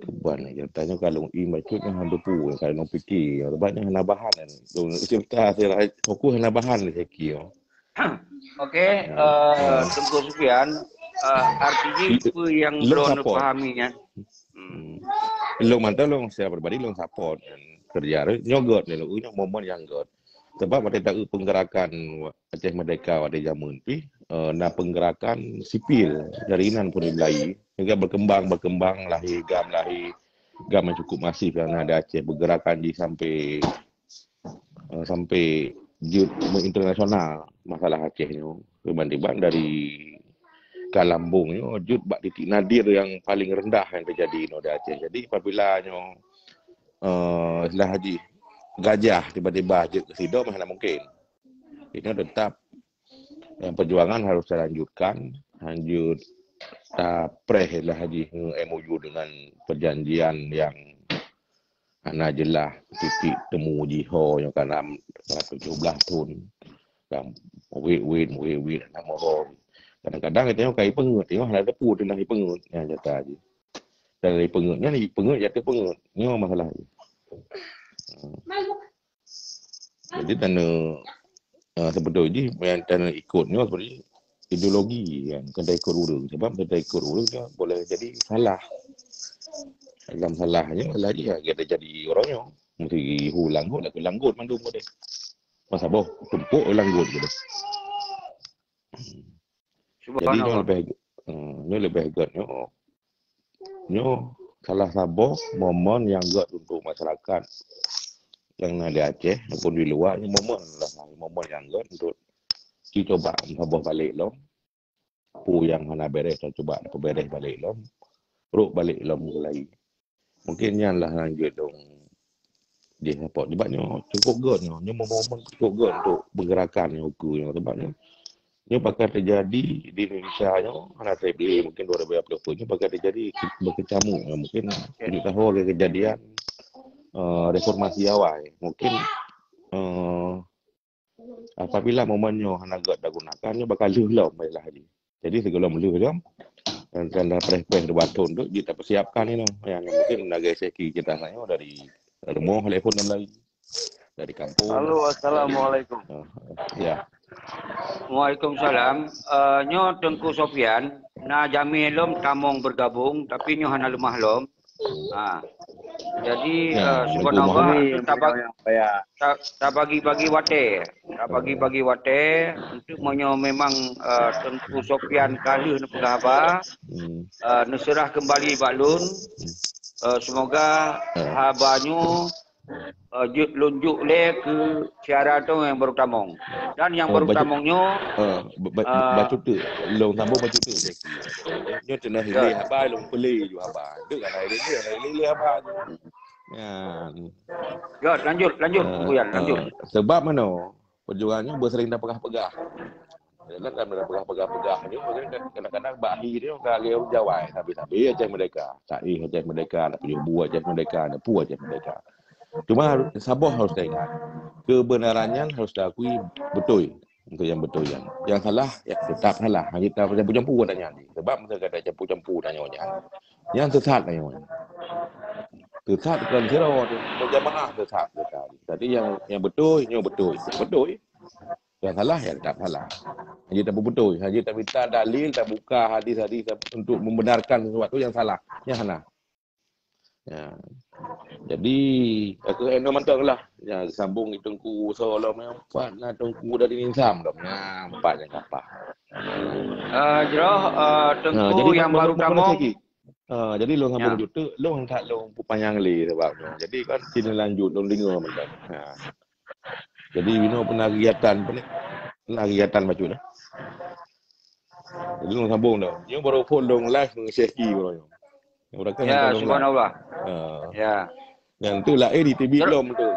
Keban lagèe tanyoe ka lôn i bacut nyan han teupeu, ka lôn pike, sebab nyan hana bahan kan. Lôn cerita sira fokus hana bahan lé Syeki nyoe. Okey, ya, eh, ya. Teungku Sufian, eh, arti jih peue nyang lôn pahami nyan? Hmm. Lôn mantong lôn secara peribadi lôn support nyan kerja nyoe gèt nyoe, nyoe momen nyang gèt. Sebab watèe taeu peugerakan Aceh Merdeka watèe jameun pih, eh, na peugerakan sipil dari inan pun mulai. Juga berkembang, berkembang, lahé GAM, lahé GAM nyang cukup masif nyang na di Aceh, peugerakan jih sampai, eh, sampai jeuet internasional masalah Aceh nyoe. Tiban-tiban dari ka lambông nyoe jeuet bak titik nadir nyang paling rendah nyang teujadi nyoe di Aceh. Jadi apabila nyoe, eh, istilah jih gajah tiba-tiba jeuet keu sidroe, hana mungkin. Ini tetap, eh, perjuangan harus talanjutkan, lanjut tapreh istilah jih ngon M O U dengan perjanjian nyang hana jeulaih titik temu jih ho nyang ka na tujoh blah thon. Dan wait, wait, wait, wait, hana mohon. Kadang-kadang geutanyoe ka ipeungeuet, nyoe hana teupeu teulah ipeungeuet, nyan nyata jih. Dan ipeungeuet nyan, ipeungeuet jatuh peungeuet. Nyoe masalah jih. Hmm. Jadi tanda, ah, sebetul jih, yang tanda ikut nyoe sebenarnya ideologi kan, bukan ikut ureueng. Sebab kita ikut ureueng nyoe boleh jadi salah. Dalam salah nyoe, salah jih, ya, kita jadi orang nyoe. Mesti hu langgut, laku langgut mandum boleh. Masa boh, tumpuk langgut gitu. Jadi nyoe Subhanallah. Lebih, eh, nyoe lebih gèt nyoe. Nyoe salah saboh momen nyang gèt untuk masyarakat nyang na di Aceh ataupun di luwa, nyoe momen lah, momen nyang gèt untuk cuba saboh balek lom. Peue nyang hana beres, cuba peuberes balek lom. Rôk balek lom keulai. Mungkin nyan lah nyang jeuet lôn jisupport. Sebab nyoe cukup gèt nyoe. Nyoe momen cukup gèt untuk pergerakan nyoe ukeue nyoe. Sebab nyoe, nyoe bakal teujadi di Indonesia nyoe, hana sabe mungkin dua ribu dua puluh nyoe bakal teujadi berkecamuk nyoe. Mungkin tujoh tahun lagèe kejadian, eh, reformasi awai. Mungkin, eh, Apabila momen nyoe hana gèt tagunakan, nyoe bakal lheueh lom istilah jih. Jadi sigohlom lheueh lom, dan, dan preh-preh dua thon tu jeuet tapeusiapkan inoe. Nyang mungkin lagèe seki kita nyoe dari rumoh lé phon dan lain. Dari kampung. Halo, assalamualaikum. Ah, ya. Waalaikumsalam. Eh, nyoe Teungku Sofian, na jamé lom tamong bergabung, tapi nyoe hana leumah lom. Ha. Jadi, ya, eh, subhanallah, tabagi-bagi watèe. Tabagi-bagi watèe untuk meunyoe memang, eh, Teungku Sofian ka lheueh neupeugah haba, eh, neuseurah kembali bak lôn. Eh, semoga haba nyoe eh, jeuet lôn jok lé keu siaran tu nyang baru tamong. Dan nyang baru tamong nyoe, eh, ba-, ba-, eh, bacut teuk. Lôn sambung bacut teuk. Nyoe teungoh ilèe haba, lôn peulé ju haba. Deuk kan ilèe, ilèe haba. Nyan. Ya, lanjut, lanjut, eh, Buyan, lanjut. Eh, sebab meunoe, perjuangan nyoe beuseuring tapeugah-peugah. Kadang-kadang peugah-peugah nyoe, kadang-kadang bak hi nyoe ka lheueh jawai, sabe-sabe Aceh Merdeka. Taéh Aceh Merdeka, nak peujeuet bu Aceh Merdeka, nak peue Aceh Merdeka. Cuma saboh harus taingat, keubeunaran nyan harus taakui beutôi. Untuk nyang beutôi nyan. Nyang salah, ya teutap salah. Hana jeuet tacampur-campur nyan. Sebab meunyoe ka tacampur-campur tanyoe nyan, nyan sesat tanyoe nyan. Sesat bukan sidroe, berjamaah sesat. Jadi nyang, nyang beutôi, nyoe beutôi. Beutôi. Nyang salah, ya tetap salah. Hana jeuet tapeubeutôi, hana jeuet tamita dalil, tabuka hadis-hadis untuk membenarkan sesuatu yang salah. Nyan hana. Ya. Jadi, aku endo mantong lah. Ya, sambung di Teungku Uso lom, ya, empat na Teungku dari Ninsam lom. Ya, empat nyang kapah. Ah, jroh, ah, Teungku nyang baru tamong. Ah, jadi lôn sambung juta, lôn tak lôn panyang lé sebab nyoe. Jadi kan sini lanjut, lôn deungoe mantong. Ha. Jadi, inoe pernah kegiatan, pernah kegiatan bacut dah. Jadi, lôn sambung dah. Nyoe baru phon lôn live ngon Syekh Ki baru nyoe. Yang orang kan ya, subhanallah. Ha. Ya. Yang tu lain di T V lom tu.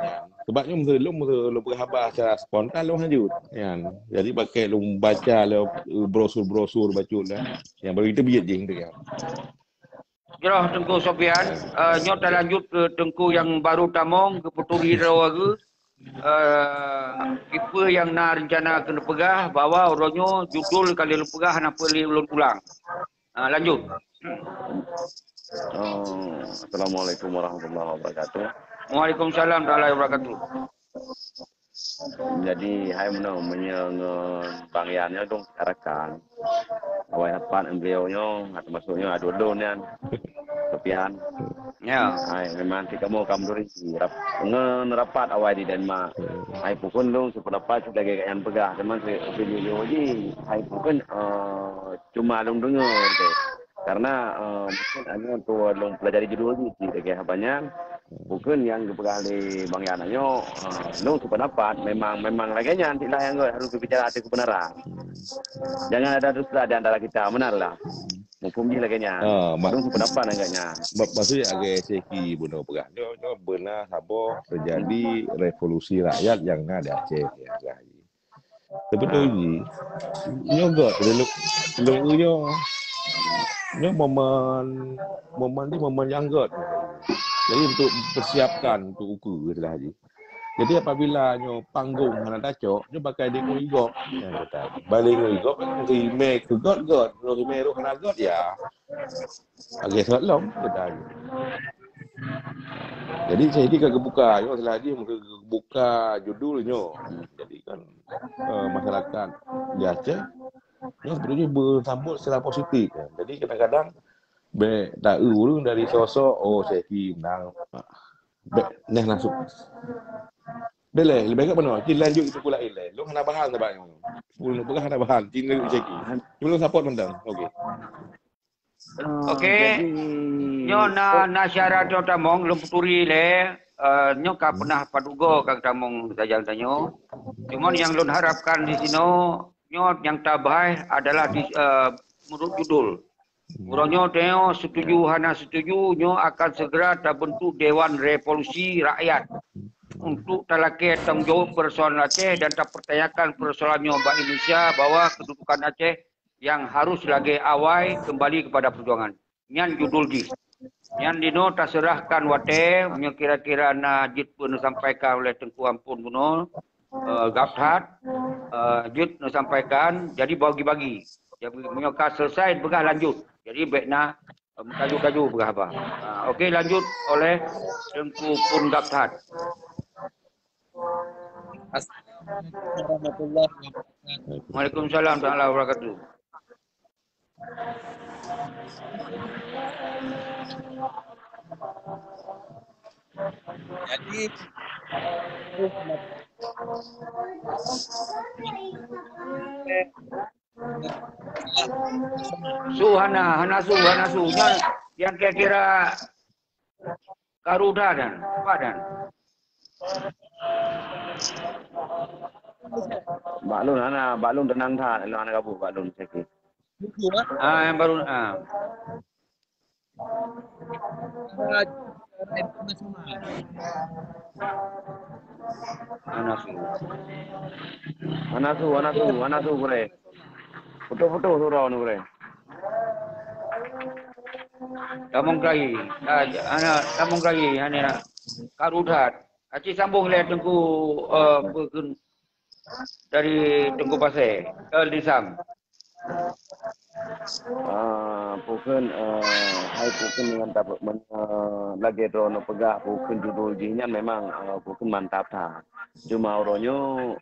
Sebab nyoe masa lôn, masa lôn peugah haba secara spontan lôn lanjut. Kan. Jadi, pakai lôn baca lah brosur-brosur bacut lah. Yang baru itu biet je tu kan. Jroh Teungku Sofian, eh, nyoe talanjut keu Teungku nyang baru tamong, keu peuturi droe geuh. Eh, kipeue nyang na reuncana keu neupeugah bahwa uroe nyoe judul ka lheueh neupeugah hana peue lé ulôn ulang. Ah, lanjut. Oh, assalamualaikum warahmatullahi wabarakatuh. Waalaikumsalam warahmatullahi wabarakatuh. Jadi hai meunoe meunyoe ngon Bang Yan nyoe dong rakan. Awai rapat ngon beliau nyoe, termasuk nyoe adoe lôn nyan. Sofian. Ya. Hai memang kita mau kamu duri rap, ngon rapat awai di Denmark. Hai pukon dong sependapat sebagai yang pegang teman saya video ji. Hai pukon eh, cuma lung dengar je. Karena eh, mungkin hanya tu lung pelajari judul ji di lagi banyak. Bukan yang dipegang di Bang Yan nyoe, eh, lung sependapat memang memang lagi nyan tidak yang harus berbicara hati kebenaran. Jangan ada dusta di antara kita, benar lah. Hukum ji lagèe nyan. Ah, mak- Dong sependapat agaknya. Mak-, maksud agak Syekhi bunoe peugah. Nyoe, nyoe beuna saboh terjadi revolusi rakyat nyang na di Aceh. Ya, peugah ji. Sebetul ji, nyoe göt, lôn, lôn nyoe, nyoe momen, momen ni momen nyang göt. Jadi untuk persiapkan untuk ukeue, istilah ji. Jadi apabila nyoe panggong hana tacok, nyoe pakai deungon igop. Nyan kata. Bak deungon igop, rimè keu göt-göt. Kalau rimè rot hana göt, ya. Agak sangat lom, kata. Jadi, saya ni ka geubuka. Nyoe salah jih, mungkin geubuka judul nyoe. Jadi kan, eh, masyarakat di Aceh, nyoe sebenarnya bersambut secara positif. Jadi kadang-kadang, bèk taeu ureueng dari sosok, oh, saya ki menang. Bèk, neh langsung. Deh leh, lebih agak mana? Ci lanjut itu pula ilai. Lu hana bahan saban nyoe. Sepuluh nak peugah hana bahan. Ci lanjut cek. Cuma lu support mantong. Okey. Ah, Okey. Jadi, nyoe na, na syarat nyoe tamong, lôn peuturi lé. Eh, nyoe ka pernah padugo ka tamong sajan tanyoe. Cuma yang lôn harapkan di sinoe, nyoe yang tabahai adalah di, eh, menurut judul. Uroe nyoe tanyoe setuju hana setuju, nyoe akan segera terbentuk Dewan Revolusi Rakyat untuk talakée tanggung jawab persoalan Aceh dan tapertanyakan persoalan nyoe bak Indonesia bahwa kedudukan Aceh yang harus lagée awai kembali kepada perjuangan. Nyan judul jih. Nyan dinoe taserahkan watée, meunyoe kira-kira na jeuet peuneuk sampaikan oleh Teungku Ampon bunoe, eh, gab that, eh, jeuet neusampaikan, jadi bagi-bagi. Jadi meunyoe ka selesai, peugah lanjut. Jadi bèk na, eh, meukayu-kayu peugah haba. Ah, okey, lanjut oleh Teungku Pun Gab that. Assalamualaikum warahmatullahi wabarakatuh. Waalaikumsalam warahmatullahi wabarakatuh. Jadi, su hana, hana su, hana su. Nyan yang kira-kira karu dah dan, apa dan? Bak lôn hana, bak lôn tenang that, lôn hana gabuk bak lôn sakit. Ah, yang baru, ah. Hana su. Hana su, hana su, hana su, gurèe. Putus-putus surau ni, gurèe. Tamong kai, ah, hana, tamong kai, hana nak. Karu that. Aci sambung lé Teungku, eh, peukun dari Teungku Pasé, eh, Lisam. Ah, pukon, eh, hai pukon dengan tabek men-, eh, lagèe droeneuh peugah pukon judul jih nyan memang, eh, pukon mantap that. Cuma uroe nyoe,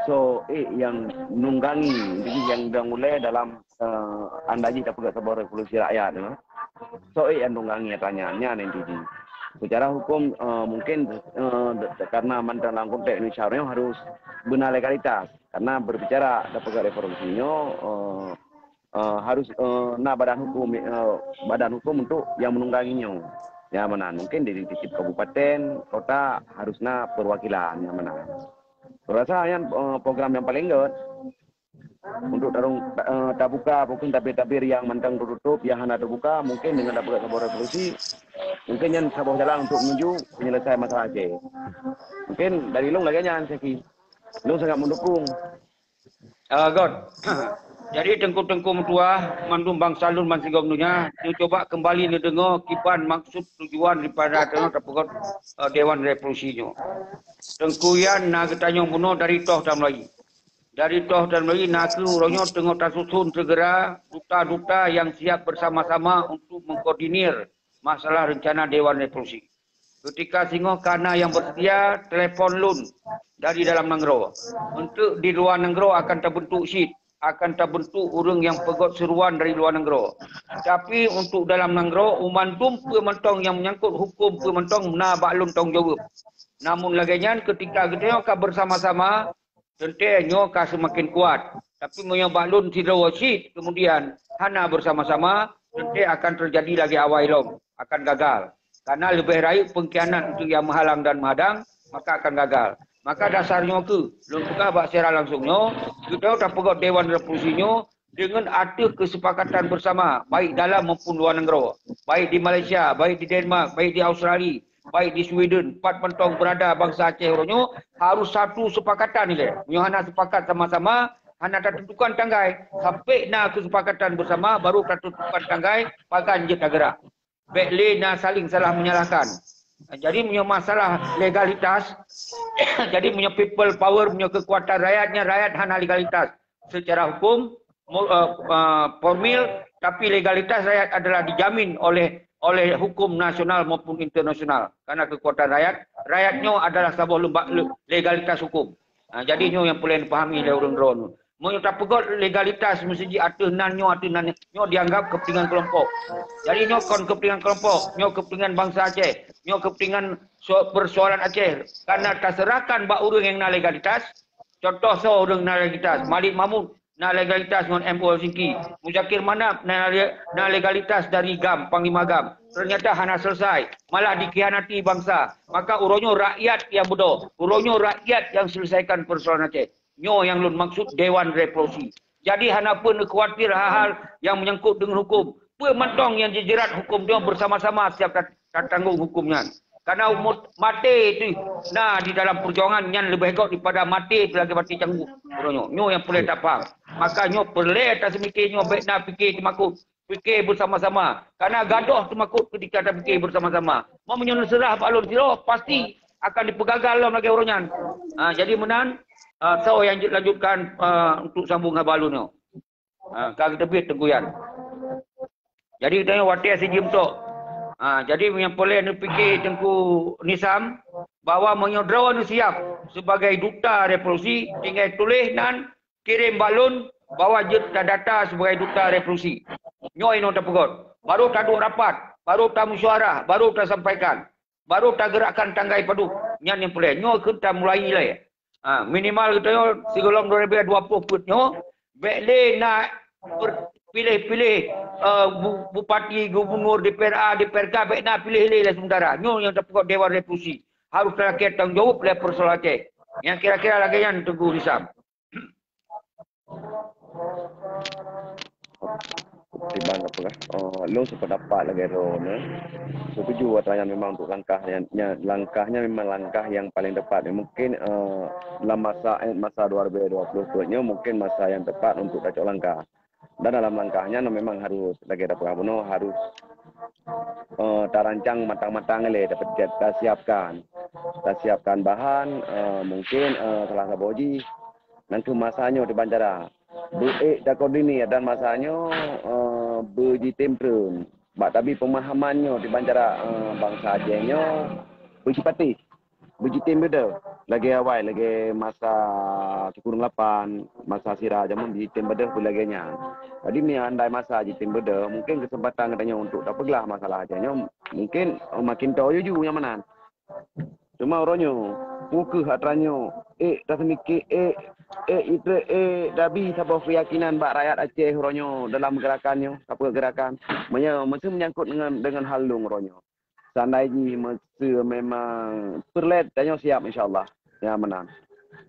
so, eh, yang nunggangi, jadi yang dang ulèe dalam, eh, anda jih tapeugah saboh revolusi rakyat, you know. So, eh, yang nunggangi tanya, nyan inti jih. Secara hukum, eh, mungkin, eh, de-, karena mantong dalam konteks Indonesia nyoe harus beuna legalitas. Karena berbicara tapeugah revolusi nyoe, eh, eh, harus, eh, na badan hukum, eh, badan hukum untuk yang menunggangi nyoe. Nyang meunan, mungkin di tiep-tiep kabupaten, kota harus na perwakilan nyang meunan. Rasa nyan, eh, program yang paling göt untuk tarung, eh, tabuka mungkin tabir-tabir yang mantong tertutup, yang hana terbuka, mungkin dengan tabuka saboh revolusi, mungkin nyan saboh jalan untuk menuju penyelesaian masalah Aceh. Mungkin dari lôn lagèe nyan, Syekhi. Lôn sangat mendukung. Ah, göt. Jadi teungku-teungku meutuah, mandum bansa lôn bansigom donya, neucoba kembali neudeungoe kiban maksud tujuan daripada teunoh tapeugöt, eh, Dewan Revolusi nyoe. Teungku Yan na geutanyong bunoe dari Toh Tamlai. Dari Toh Tamlai na kheueh uroe nyoe teungoh tasusun segera duta-duta yang siap bersama-sama untuk mengkoordinir masalah rencana Dewan Revolusi. Ketika singoh ka na nyang bersedia telepon lôn dari dalam nanggroe. Untuk di luwa nanggroe akan tabentuk cit, akan tabentuk ureuëng nyang peugöt seuruan dari luwa nanggroe. Tapi untuk dalam nanggroe, mandum peue mantong nyang menyangkut huköm peue mantong na bak lôn tanggung jaweueb. Namun lagée nyan, ketika geutanyoe ka bersama-sama, teuntée nyoe ka seumaken kuat. Tapi meunyoe bak lôn sidroe cit, kemudian hana bersama-sama, teuntée akan teujadi lagée awai lom, akan gagal. Karena leubeh rayeuk pengkhianat untuk nyang meuhalang dan meuhadang, maka akan gagal. Maka dasar nyoe kheueh, lôn peugah bak siaran langsung nyoe, geutanyoe tapeugöt Dewan Revolusi nyoe deungon ateueh kesepakatan bersama, baik dalam maupun luwa nanggroe, baik di Malaysia, baik di Denmark, baik di Australia, baik di Sweden, pat mantong beurada bansa Aceh uroe nyoe, harus satu sepakatan ilée. Meunyoe hana sepakat sama-sama, hana tatentukan tanggai. Sampai na kesepakatan bersama, baru tatentukan tanggai, pagan jeuet tageurak. Bék lé na saling salah menyalahkan. Jadi meunyoe masalah legalitas, jadi meunyoe people power, meunyoe kekuatan rakyat nyan, rakyat hana legalitas secara hukum, mo- eh, eh, formil, tapi legalitas rakyat adalah dijamin oleh oleh hukum nasional maupun internasional. Karena kekuatan rakyat, rakyat nyoe adalah saboh leumbak le- legalitas hukum. Ha, jadi nyoe nyang peureulée dipahami lé ureuëng droeneuh. Meunyoe tapeugöt legalitas meuseujid ateueh nan nyoe, ateueh nan nyoe, dianggap kepentingan kelompok. Jadi nyoe kon kepentingan kelompok, nyoe kepentingan bansa Aceh, nyoe kepentingan so- persoalan Aceh. Karena taserahkan bak ureuëng nyang na legalitas, contoh soe ureuëng na legalitas, Malik Mahmud na legalitas ngon M O Helsinki, Muzakir Manaf na, na legalitas dari gam, Panglima gam. Ternyata hana selesai, malah dikhianati bansa. Maka uroe nyoe rakyat nyang beudôh, uroe nyoe rakyat nyang selesaikan persoalan Aceh. Nyoe nyang lôn maksud Dewan Revolusi. Jadi hana peureulée khawatir hal-hal nyang menyangkut deungon hukum. Peue mantong nyang jijerat hukum nyoe bersama-sama siap tat- tatanggong hukum nyan. Karena umur maté itu na di dalam perjuangan nyan leubeh gét daripada maté itu lagi maté cangguh. Uroe nyoe, nyoe nyang peureulée tapaham. Maka nyoe peureulée taseumiké nyoe bék na piké teumakot. Piké bersama-sama. Karena gadoh teumakot ketika tapiké bersama-sama. Meunyoe neuseurah bak lôn sidroe, pasti akan dipeugagal lom lagée uroe nyan. Ha, jadi meunan, ha, soe nyang jeuet lanjutkan, ha, untuk sambung haba lôn nyoe. Ha, ka geuteubiet Teungku Yan. Jadi geutanyoe watée sijeuem tok. Ha, jadi nyang peureulée neupiké Teungku Nisam bahwa meunyoe droeneuh siap sebagai duta revolusi, tinggai tuléh nan kirém bak lôn bahwa jeuet tadata sebagai duta revolusi. Nyoe inoe tapeugöt. Baru taduek rapat, baru tamusyawarah, baru tasampaikan. Baru tageurakkan tanggai padub. Nyan nyang peureulée. Nyoe kheun tamulai ilée. Ha, minimal geutanyoe sigohlom dua ribu dua puluh peuet nyoe, bék lé na per- piléh-piléh, eh, bu- bupati, gubunur, D P R A, D P R K, bék na piléh lé, lé sementara. Nyoe nyang tapeugöt Dewan Revolusi. Harus talakée tanggung jaweueb lé persoalan Aceh. Nyang kira-kira lagée nyan Teungku Nisam. Tiban apa lah? Uh, lôn sependapat lagée droeneuh. Setuju atra nyan memang untuk langkah nyan, nyan, langkahnya memang langkah yang paling tepat. Mungkin, uh, dalam masa, eh, masa dua ribu dua puluh peuet nyoe mungkin masa yang tepat untuk tacok langkah. Dan dalam langkah nyan memang harus lagée tapeugah bunoe harus, uh, tarancang matang-matang lé, dapat tasiapkan. Tasiapkan bahan, uh, mungkin, uh, salah saboh jih nang keu masa nyoe tiban cara beuék takoordinir dan masa nyoe, eh, beujitém treun. Bak tabi peumahaman nyoe tiban cara, eh, bansa Aceh nyoe beujipatéh, beujitem beudôh lagée awai, lagée masa Teungku Ureuëng Lapan, masa sira jameun beujitem beudôh peue lagée nyan. Jadi meunyoe andai masa jitem beudôh, mungkin keuseumpatan geutanyoe untuk tapeuglah masalah Aceh nyoe mungkin, eh, makin toe juju nyang meunan. Teuma uroe nyoe, peu kheueh atra nyoe, ék taseumiké, ék, ék itrek, ék tabi saboh keuyakinan bak rakyat Aceh uroe nyoe dalam geurakan nyoe, sapeue geurakan. Meunyoe meuseu meunyangkot deungon, deungon hal lôn uroe nyoe. Seandai jih meuseu memang peureulée, tanyoe siab insya Allah. Nyan meunan.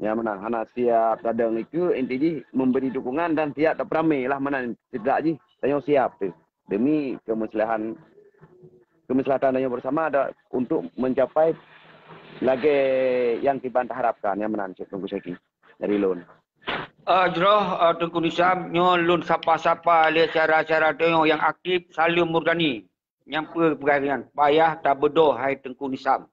Nyan meunan, hana siab tadong ikeue, inti jih memberi dukungan dan siab tapeuramé lah meunan, sitedak jih tanyoe siab teuh. Demi kemaslahan, kemaslahatan tanyoe bersama dan untuk mencapai lagée nyang kiban taharapkan, nyan meunan Teungku Syaki dari lôn. Ah, jroh, ah, Teungku Nisam, nyoe lôn sapa-sapa lé syedara-syedara tanyoe nyang aktif, Saleuem Murdani. Nyang peue peugah nyan, payah tabeudôh hai Teungku Nisam.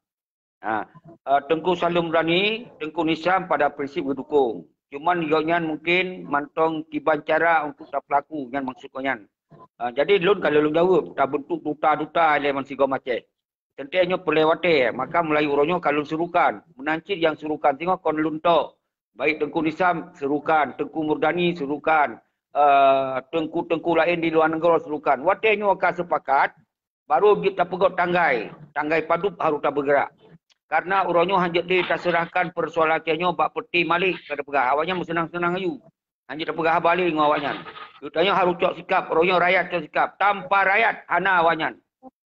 Ha, eh, Teungku Saleuem Murdani, Teungku Nisam pada prinsip geudukong. Cuman gobnyan mungkin mantong kiban cara untuk tapeulaku, nyan maksud gobnyan. Ha, jadi lôn ka lôn jaweueb, tabentuk duta-duta lé bansigom Aceh. Teuntée nyoe peureulée watée, maka mulai uroe nyoe ka lôn serukan. Meunan cit nyang serukan singoh kon lôn tok. Baik Teungku Nisam serukan, Teungku Murdani serukan, eh, teungku-teungku laén di luwa nanggroe serukan. Watée nyoe ka seupakat, baru jeuet tapeugot tanggai. Tanggai padub harôh tabeugrak. Karena uroe nyoe hanjeuet lé taseurahkan peusoalan Aceh nyoe bak peuti Malik, ka tapeugah. Awaknyan meuseunang-seunang ayue. Hanjeuet tapeugah haba lé ngon awaknyan. Geutanyoe harôh cok sikab, uroe nyoe rakyat cok sikab. Tanpa rakyat hana awaknyan.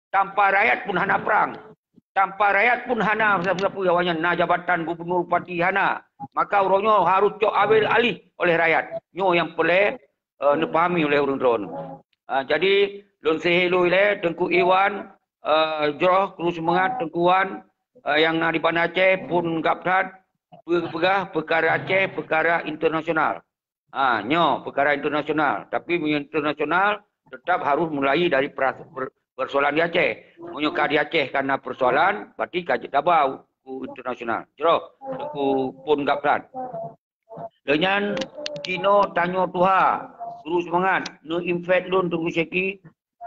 Tanpa rakyat pun hana prang. Tanpa rakyat pun hana sapeue-sapeue awaknyan na jabatan gubernur, bupati, hana. Maka uroe nyoe harôh cok ambil alih oleh rakyat. Nyoe nyang peureulée, eh, neupahami oleh ureuëng droeneuh. Ah, jadi, lôn seuhé lôn ilée Teungku Iwan, eh, jroh kru seumangat Teungku Wan, eh, nyang na di Banda Aceh pun gab that, peugah peukara Aceh, peukara internasional. Ha, nyoe peukara internasional. Tapi meunyoe internasional, tetap harôh mulai dari peras-, per-, persoalan di Aceh. Meunyoe ka di Aceh ka na persoalan, berarti ka jeuet tabau ku internasional. Jroh, ku pun gab that. Lheueh nyan, Tino Tanyoe Tuha, kru seumangat, neu-invite lôn Teungku Syeki,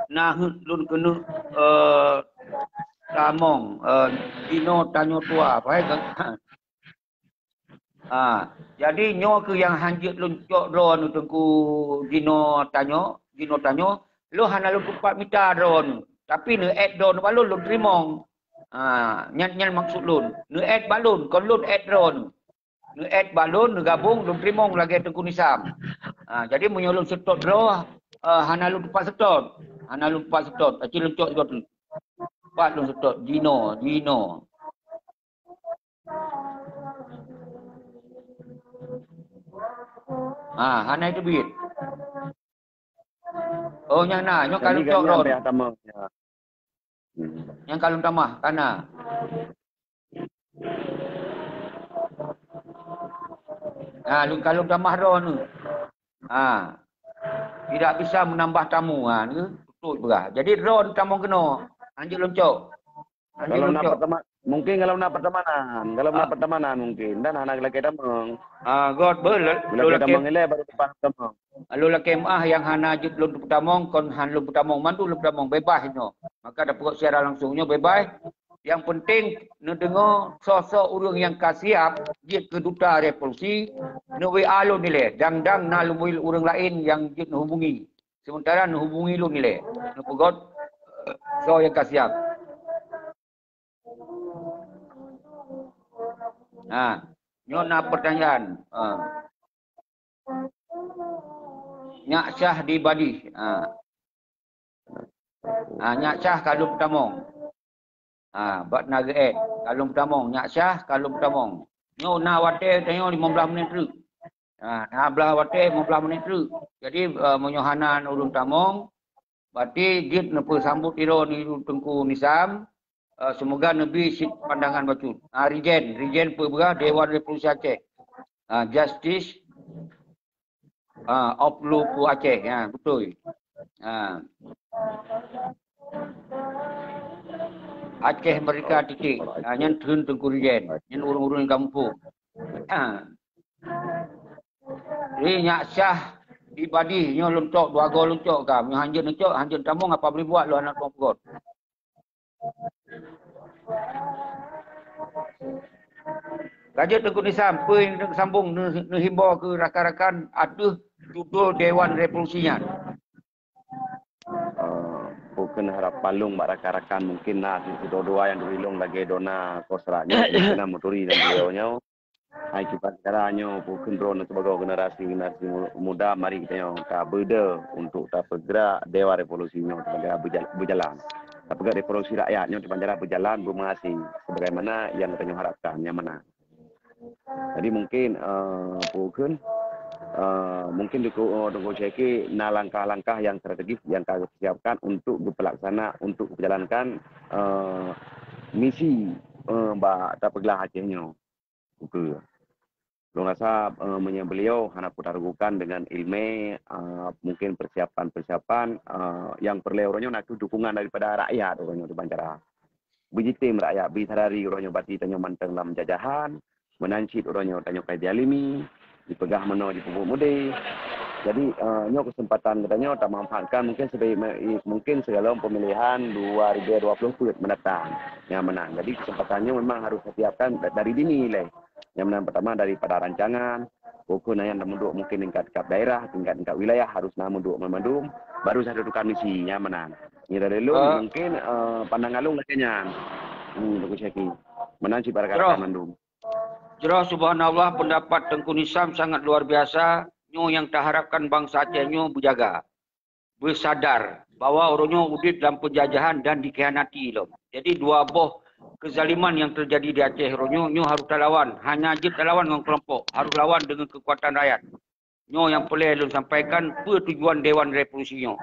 na heuet lôn keuneuk, eh, tamong, eh, Tino Tanyoe Tuha. Pahai ka? Ha, jadi nyoe keuh nyang hanjeuet lôn cok droeneuh Teungku Dino Tanyoe, Dino Tanyoe, lôn hana lôn tupat mita droeneuh, tapi neu-add droeneuh bak lôn, lôn teurimong. Ha, nyan, nyan maksud lôn. Neu-add bak lôn, kon lôn add droeneuh. Neu-add bak lôn, neugabong, lôn teurimong lagée Teungku Nisam. Ha, jadi meunyoe lôn seutôt droe, eh, hana lôn tupat seutôt. Hana lôn tupat seutôt, aci lôn cok sigoe teuk. Pat lôn seutôt, Dino, Dino. Ah, hana teubiet. Oh, nyang na, nyoe ka lôn cok droen. Nyang ka lôn tamah, ya. Hmm. Nyang ka lôn tamah, ka na. Ah, lôn ka lôn tamah droen. Ah. Tidak bisa menambah tamu, ha, ni tutup berah. Jadi droen tamong keunoe. Hanjeuet lôn cok. Kalau na pertama-, mungkin kalau na pertemanan, kalau na pertemanan mungkin, dan hana lakée tamong. Ah, göt, beu, lôn lakée tamong ilée baru depan tamong. Lôn lakée meu'ah nyang hana jeuet lôn peutamong, kon han lôn peutamong, mandum lôn peutamong, bebas nyoe. Maka dapeugot siaran langsung nyoe bebas. Yang penting neudeungoe soe-soe ureuëng nyang ka siap jeuet keu duta revolusi, neu-W A lôn ilée, dang-dang na lôn ureuëng laén nyang jeuet neuhubungi. Sementara neuhubungi lôn ilée, neupeugot, eh, soe nyang ka siap. Ha, nyoe na pertanyaan. Ha. Nyak Syah di Badih. Ha. Ha, Nyak Syah ka lôn peutamong. Ha, bak na geuet, ka lôn peutamong. Nyak Syah ka lôn peutamong. Nyoe na watée tanyoe limong blaih menit treuk. Ha, na blaih watée limong blaih menit treuk. Jadi, eh, meunyoe hana ureuëng tamong, berarti jeuet neupeusambot droeneuh Teungku Nisam, eh, semoga neubi cit pandangan bacut. Ha, Rijen, Rijen peubeuah Dewan Revolusi Aceh. Ha, Justice, ha, of Lupu Aceh. Ha, beutôi. Ha. Aceh Merdeka titik. Ha, nyan treun Teungku Rijen. Nyan ureuëng-ureuëng gampông. Ha. Jadi Nyak Syah di Badih nyoe lôn cok, dua goe lôn cok ka. Meunyoe hanjeuet neucok, hanjeuet tamong apa boleh buat lôn hana tuang peugöt. Ka jeuet Teungku Nisam, peue nyang sambong neu-, neuhimbau keu rakan-rakan ateueh judul Dewan Revolusi nyan. Eh, bukon harap palong bak rakan-rakan, mungkin na sidroe-droe nyang teurilong lagée Dona Kosra nyoe, mungkin na meuturi dan beliau nyoe. Hai kiban cara nyoe, bukon droeneuh sibagoe generasi-generasi mu-, muda, mari geutanyoe ka beudé untuk tapeugrak Dewan Revolusi nyoe teuk banda beujal-, beujalan. Tapeugrak revolusi rakyat nyoe teuk banda bejalan beumeuhasé sebagaimana nyang geutanyoe harapkan, nyang meunan. Jadi mungkin, eh, bukon, eh, mungkin Teungku, eh, Teungku Syeki na langkah-langkah nyang strategis nyang ka geupersiapkan untuk geupeulaksana, untuk geujalankan, eh, misi, eh, bak tapeuglah Aceh nyoe. Ukeue. Lôn rasa, eh, meunyoe beliau hana peue taragukan dengan ilmu, eh, mungkin persiapan-persiapan, eh, nyang peureulée uroe nyoe nakeuh dukungan daripada rakyat uroe nyoe diban cara. Beujitem rakyat, beusadari uroe nyoe bati tanyoe mantong lam jajahan, meunan cit uroe nyoe tanyoe ka dialimi, dipeugah meunoe jipeubuet mudé. Jadi, eh, nyoe kesempatan geutanyoe tamanfaatkan mungkin sebaik, mungkin sebelum pemilihan dua ribu dua puluh empat mendatang nyang meunan. Jadi kesempatan nyoe memang harus disiapkan da-, dari dini lé. Nyang meunan pertama daripada rancangan, pokok na nyang meuduek mungkin tingkat-tingkat daerah, tingkat-tingkat wilayah harus na meuduek mandum, baru satu tukang misi nyang meunan. Ngira lelong Ah. mungkin, eh, pandang along lagèe nyan. Hmm, Teungku Syaki. Meunan cit bak rakan-rakan Jroh. mandum. Jroh, subhanallah, pendapat Teungku Nisam sangat luar biasa. Nyoe nyang taharapkan bansa Aceh nyoe beujaga, beusadar bahwa uroe nyoe udeb lam penjajahan dan dikhianati lom. Jadi dua boh kezaliman nyang terjadi di Aceh uroe nyoe, nyoe harus talawan. Hana jeuet talawan ngon kelompok, harus lawan dengan kekuatan rakyat. Nyoe nyang peureulèe lôn sampaikan peue tujuan Dewan Revolusi nyoe.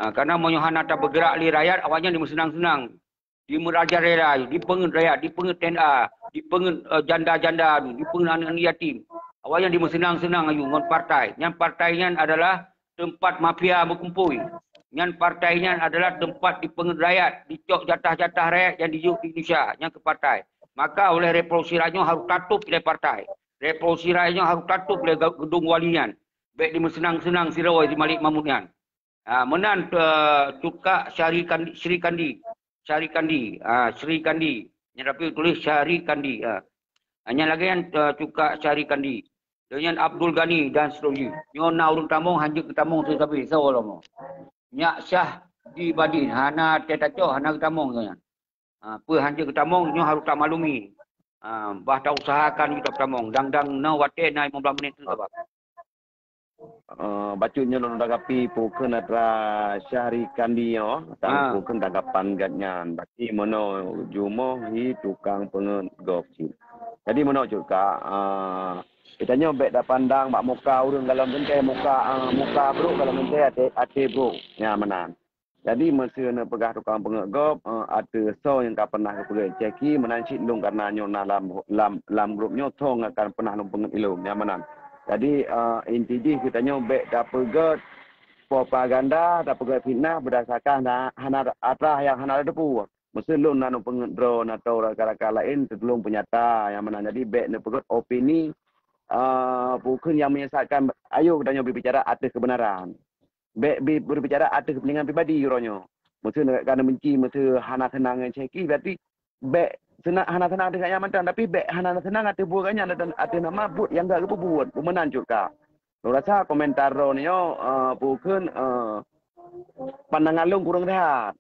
Ha, karena meunyoe hana tabeugerak lé rakyat, awaknyan dimeuseunang-seunang, dimeumeurajalela, dipeungeut rakyat, dipeungeut T N A, dipeungeut, eh, janda-janda, dipeungeut aneuk-aneuk yatim. Awaknyan dimeuseunang-seunang aju ngon partai. Nyan partai nyan adalah teumpat mafia meukumpôi. Nyan partai nyan adalah teumpat dipeungeut rakyat, dicok jatah-jatah rakyat nyang dijok di Indonesia, nyan keu partai. Maka oleh revolusi rakyat nyoe harus tatôp lé partai. Revolusi rakyat nyoe harus tatôp lé ge-, geudong wali nyan. Bèk dimeuseunang-seunang sidroe si Malik Mahmud nyan. Ha, meunan, eh, Cukak Syahri Kandi, Sri Kandi. Syahri Kandi. Ha, Sri Kandi. Nyan tapi tuléh Syahri Kandi. Ha. Ha, nyan lagèe nyan, eh, Cukak Syahri Kandi. Lheueh nyan Abdul Ghani dan seterusnya. Nyoe na ureueng tamong, hanjeuet geutamong sabe-sabe. Soe lom. Nyak Syah di Badin. Hana teuh tacok, hana geutamong nyan. Ha, peue hanjeuet geutamong, nyoe harôh tamaklumi. Ha, bah tausahakan kita geutamong. Dang-dang na watèe na limong blaih menit tu sabab. Eh, bacut nyoe lôn tanggapi pokok atra Syahri Kandi nyoe, tang Ah. pokok tanggapan gobnyan. Berarti meunoe jumoh hi tukang peungeut gob cit. Jadi meunoe cut ka, ah, geutanyoe bèk tapandang bak muka ureueng galom teuntèe, muka, ah, muka brôk galom teuntèe até, até brôk. Nyan meunan. Jadi, meuseu neupeugah tukang peungeut gob, eh, ateueh soe nyang ka pernah geupeugèt caki, meunan cit lôn karena nyoe na lam, lam, lam grup nyoe, soe nyang ka pernah lôn peungeut ilôn, nyan meunan. Jadi, eh, inti jih geutanyoe bèk tapeugèt propaganda, tapeugèt fitnah beurdasarkan hana, hana atra nyang hana tateupeue. Meuseu lôn na neupeungeut droeneuh atau rakan-rakan laén, teutulông peunyata nyang meunan. Jadi, bèk neupeugèt opini, eh, peue kheun nyang menyesatkan. Ayo geutanyoe berbicara ateueh keubeunaran. Bèk bi-, berbicara ateueh keupeuntengan pribadi uroe nyoe. Meuseu ka neubenci, meuseu hana seunang ngon caki, berarti bèk seunang, hana seunang ateueh gobnyan mantong, tapi bèk hana seunang ateueh buet gobnyan, ateueh, ateueh nama buet nyang ka geupeubuet. Peue meunan cut ka. Lôn rasa komentar droeneuh nyoe, eh, peue kheun, eh, pandangan lôn kurang sehat.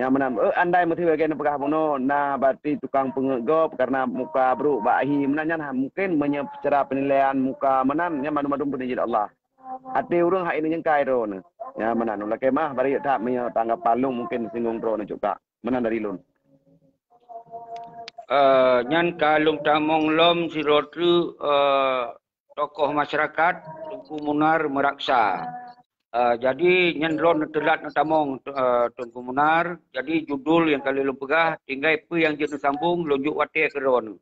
Nyang meunan, eh, andai meuseu lagèe neupeugah bunoe, na berarti tukang peungeut gob karena muka brôk bak hi meunan nyan, ha, mungkin meunyoe secara penilaian muka meunan, nyan mandum-mandum peuneujeuet Allah. Até ureueng hai neunyengkai droeneuh. Nyan meunan, ulôn lakèe meu'ah, bari that meunyoe tanggapan lôn mungkin singgung droeneuh cut ka. Meunan dari lôn. Eh, nyan ka lôn tamong lom sidroe treuk, eh, tokoh masyarakat, Teungku Munar Meuraksa. Eh, jadi nyan droeneuh teulat neutamong, eh, Teungku Munar. Jadi judul nyang ka lheueh lôn peugah, tinggai peue nyang jeuet neusambong, lôn jok watèe keu droeneuh.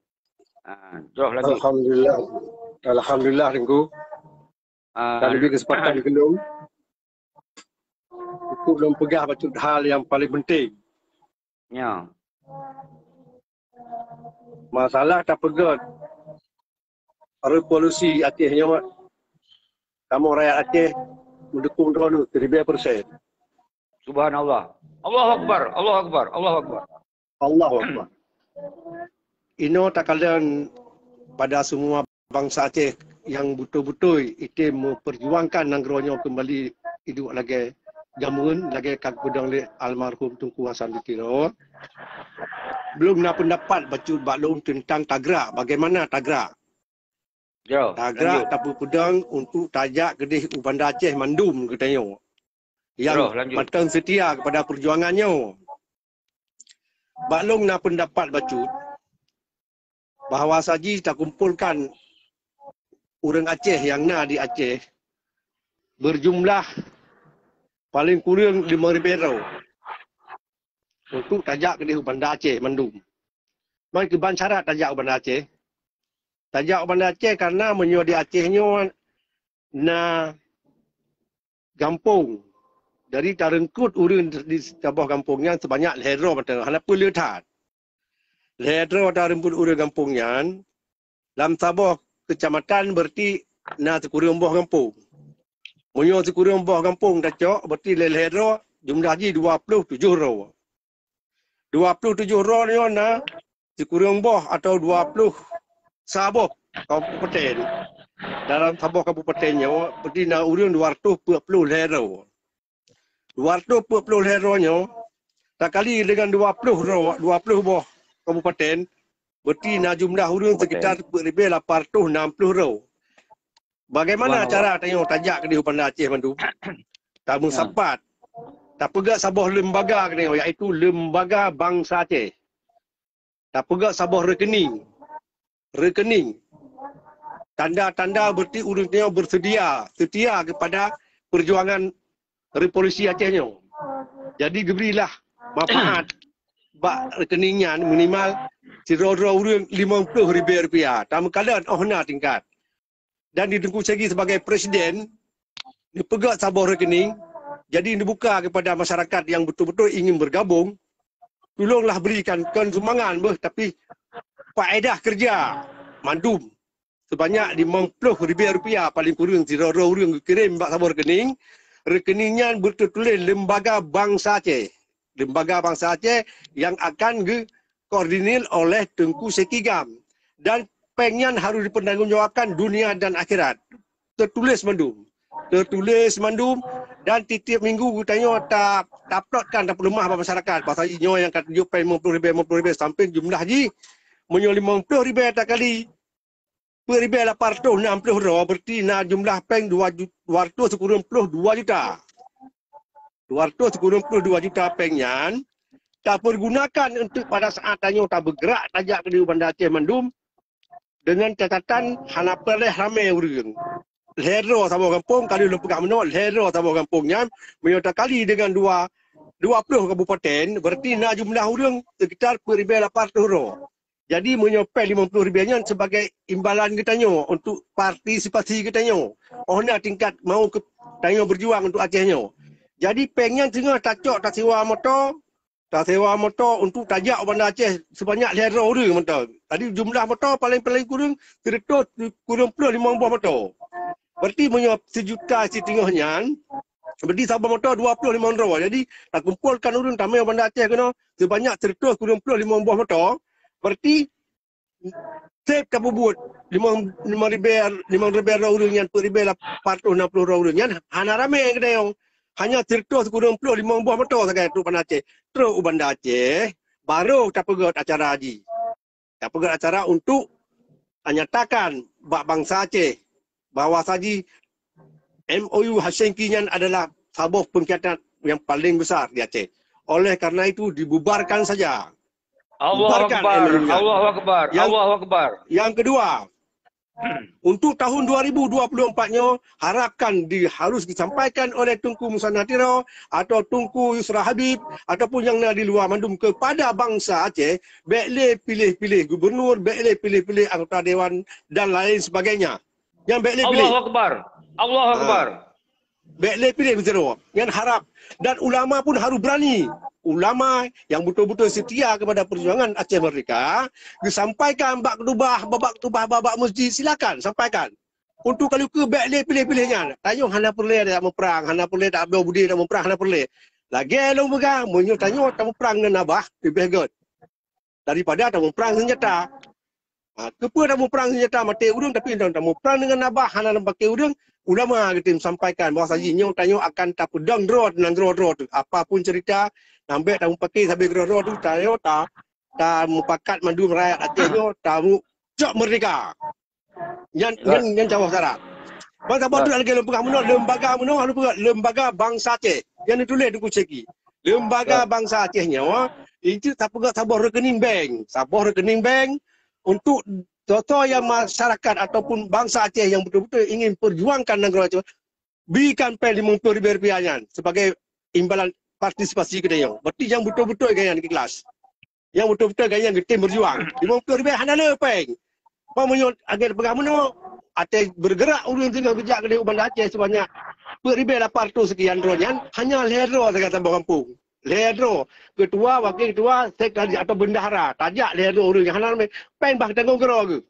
Ah, jroh lanjut. Alhamdulillah. Alhamdulillah, Teungku. Ah, Ka leubeh kesempatan keu lôn. Untuk lôn peugah bacut hal nyang paleng penting. Ya. Masalah tapeugèt revolusi Aceh nyoe, kamoe rakyat Aceh meudukung droeneuh siribèe persen. Subhanallah. Allahu Akbar, Allahu Akbar, Allahu Akbar. Allahu Akbar. Inoe takalon pada semua bansa Aceh nyang beutôi-beutôi item meupeurjuangkan nanggroe nyoe keumbali idup lagèe jameun, lagèe ka geupeudong lé almarhum Teungku Hasan di Tiro. Belum na peundapat bacut bak lôn teuntang tagrak, bagaimana tagrak? Yo, Tagrak lanjut. tapeupeudong untuk tajak keudeh u Banda Aceh mandum geutanyoe nyang Yo, lanjut. mantong seutia kepada peujuangan nyoe. Bak lôn na peundapat bacut bahwa saji takumpolkan ureueng Aceh nyang na di Aceh beujumlah paleng kureueng limong ribèe droe untuk tajak keudeh u Banda Aceh mandum. Man kiban syarat tajak u Banda Aceh? Tajak u Banda Aceh karena meunyoe di Aceh nyoe na gampông. Jadi tareungkôt ureueng di saboh gampông nyan seubanyak lhèe droe mantong, hana peue le that. Lhèe droe tareungkôt ureueng gampông nyan, lam saboh keucamatan berarti na sikureueng boh gampông. Meunyoe sikureueng boh gampông tacok, berarti lhèe-lhèe droe, jumlah jih dua ploh tujoh droe. Dua ploh tujoh droe nyoe na sikureueng boh atau dua ploh sa boh kabupaten. Dalam saboh kabupaten nyoe, berarti na ureueng dua ratus peuet ploh lhèe droe. Dua ratus peuet ploh lhèe droe nyoe, takali dengan dua ploh droe, dua ploh boh kabupaten, berarti na jumlah ureueng sekitar peuet ribèe lapan ratus nam ploh droe. Bagaimana cara tanyoe tajak keudéh u Banda Aceh mandum? Tameusapat. Tapeugöt saboh lembaga keudéh, yaitu Lembaga Bansa Aceh. Tapeugöt saboh rekening. Rekening. Tanda-tanda berarti ureueng nyoe bersedia, setia kepada perjuangan revolusi Aceh nyoe. Jadi, geuberilah manfaat bak rekening nyan minimal sidroe-droe ureueng limong ploh ribèe rupiah. Tameukalon óh na tingkat. Dan di Teungku Syagi sebagai presiden, neupeugöt saboh rekening, jadi neubuka kepada masyarakat yang betul-betul ingin bergabung, tulonglah berikan, kon sumbangan beuh, tapi faedah kerja mandum. Sebanyak limong ploh ribèe rupiah paling kureueng sidroe-droe ureueng geukirém bak saboh rekening. Rekening nyan beuteutuléh Lembaga Bansa Aceh. Lembaga Bansa Aceh yang akan geukoordinir oleh Teungku Syagi GAM. Dan péng nyan harus dipertanggungjawabkan dunia dan akhirat. Teutuléh mandum. Teutuléh mandum dan tiep-tiep minggu geutanyoe ta-, taplotkan, tapeuleumah bak masyarakat. Pasal nyoe nyang ka tujok péng limong ploh ribèe, limong ploh ribèe sampai jumlah jih. Meunyoe limong ploh ribèe takali peuet ribèe lapan ratus nam ploh droe, berarti na jumlah péng dua ju-, dua ratus sikureueng ploh dua juta. Dua ratus sikureueng ploh dua juta péng nyan tapergunakan untuk pada saat tanyoe tabeugerak tajak keudéh u Banda Aceh mandum, dengan catatan hana peureulèe ramé ureueng. Lhèe droe saboh gampông, ka lheueh lôn peugah meunoe, lhèe droe saboh gampông nyan, meunyoe takali dengan dua, dua ploh kabupaten, berarti na jumlah ureueng sekitar peuet ribèe lapan ratus droe. Jadi, meunyoe péng limong ploh ribèe nyan sebagai imbalan geutanyoe untuk partisipasi geutanyoe. Óh na tingkat mau keu tanyoe berjuang untuk Aceh nyoe. Jadi, péng nyan singoh tacok tasewa moto, tasewa moto untuk tajak u Banda Aceh sebanyak lhèe droe ureueng mantong. Jadi, jumlah moto paléng-paléng kureueng sireutôh kureueng ploh limong boh moto. Berarti meunyoe sijuta siteungoh nyan, berarti saboh moto dua ploh limong droe. Jadi, takumpolkan ureueng tamé u Banda Aceh keunoe sebanyak sireutôh kureueng ploh limong boh moto. Berarti sép tapeubuet limong, limong ribèe, limong ribèe droe ureueng nyan, peuet ribèe lapan ratus nam ploh droe ureueng nyan hana ramé keudéh. Hanya sireutôh kureueng ploh limong boh moto sagai trok u Banda Aceh. Trok u Banda Aceh, barô tapeugöt acara jih. Tapeugöt acara untuk nyatakan bak bansa Aceh bahwa saji M O U Helsinki nyan adalah saboh pengkhianat yang paling besar di Aceh. Oleh karena itu, dibubarkan saja. Allahu Akbar. Allahu Akbar. Yang, Allahu Akbar. Yang kedua, untuk tahun dua ribu dua puluh empat nyoe, harapkan di, harus disampaikan oleh Teungku Musa Natiro atau Teungku Yusra Habib ataupun yang na di luar mandum kepada bansa Aceh, bèk lé pilih-pilih gubernur, bèk lé pilih-pilih anggota dewan dan lain sebagainya. Nyan bèk lé pilih. Allahu Akbar. Allahu Akbar. Bèk lé pilih beutôi. Nyan harap. Dan ulama pun harus berani. Ulama yang betul-betul setia kepada perjuangan Aceh Merdeka, disampaikan bak ketubah, bak ketubah, bak, bak masjid, silakan sampaikan. Untuk kaluku bèk lé pilih-pilih nyan. Tanyoe hana peureulèe dak meuprang, hana peureulèe dak bloe budi dak meuprang, hana peureulèe. Lagèe lôn peugah, meunyoe tanyoe tameuprang ngon abah, leubeh göt daripada tameuprang seunjata. Ha, keupeue tameuprang seunjata maté ureueng, tapi tameuprang deungon abah hana lom paké ureueng, ulama geutem sampaikan bahwa saji nyoe tanyoe akan tapeudong droe nanggroe droe tu. Apapun cerita, nambek tameupaké sabe droe-droe tu, tanyoe ta, tamupakat mandum rakyat Aceh nyoe tamucok merdeka. Nyan, nyan, nyan cawah syarat. Ban saboh tu lagèe lôn peugah meunoe, lembaga meunoe, lôn peugah, Lembaga Bansa Aceh. Nyan tuléh Teungku Syagi. Lembaga Bansa Aceh nyoe, itu tapeugah saboh rekening bank. Saboh rekening bank untuk soe-soe yang masyarakat ataupun bansa Aceh yang betul-betul ingin perjuangkan nanggroe Aceh, berikan péng limong ploh ribèe rupiah nyan sebagai imbalan partisipasi geutanyoe. Berarti nyang beutôi-beutôi gobnyan ikhlas. Nyang beutôi-beutôi gobnyan geutem berjuang. Limong ploh ribèe hana le péng. Bah meunyoe lagèe peugah meunoe, até bergerak ureueng singoh geujak keudéh u Banda Aceh sebanyak peuet ribèe lapan ratus sekian droe nyan, hanya lhèe droe sagai saboh gampông. Lhèe droe, ketua, wakil ketua, sekretaris atau bendahara, tajak lhèe droe ureueng nyang hana ramé, péng bah tanggong keudroe geuh.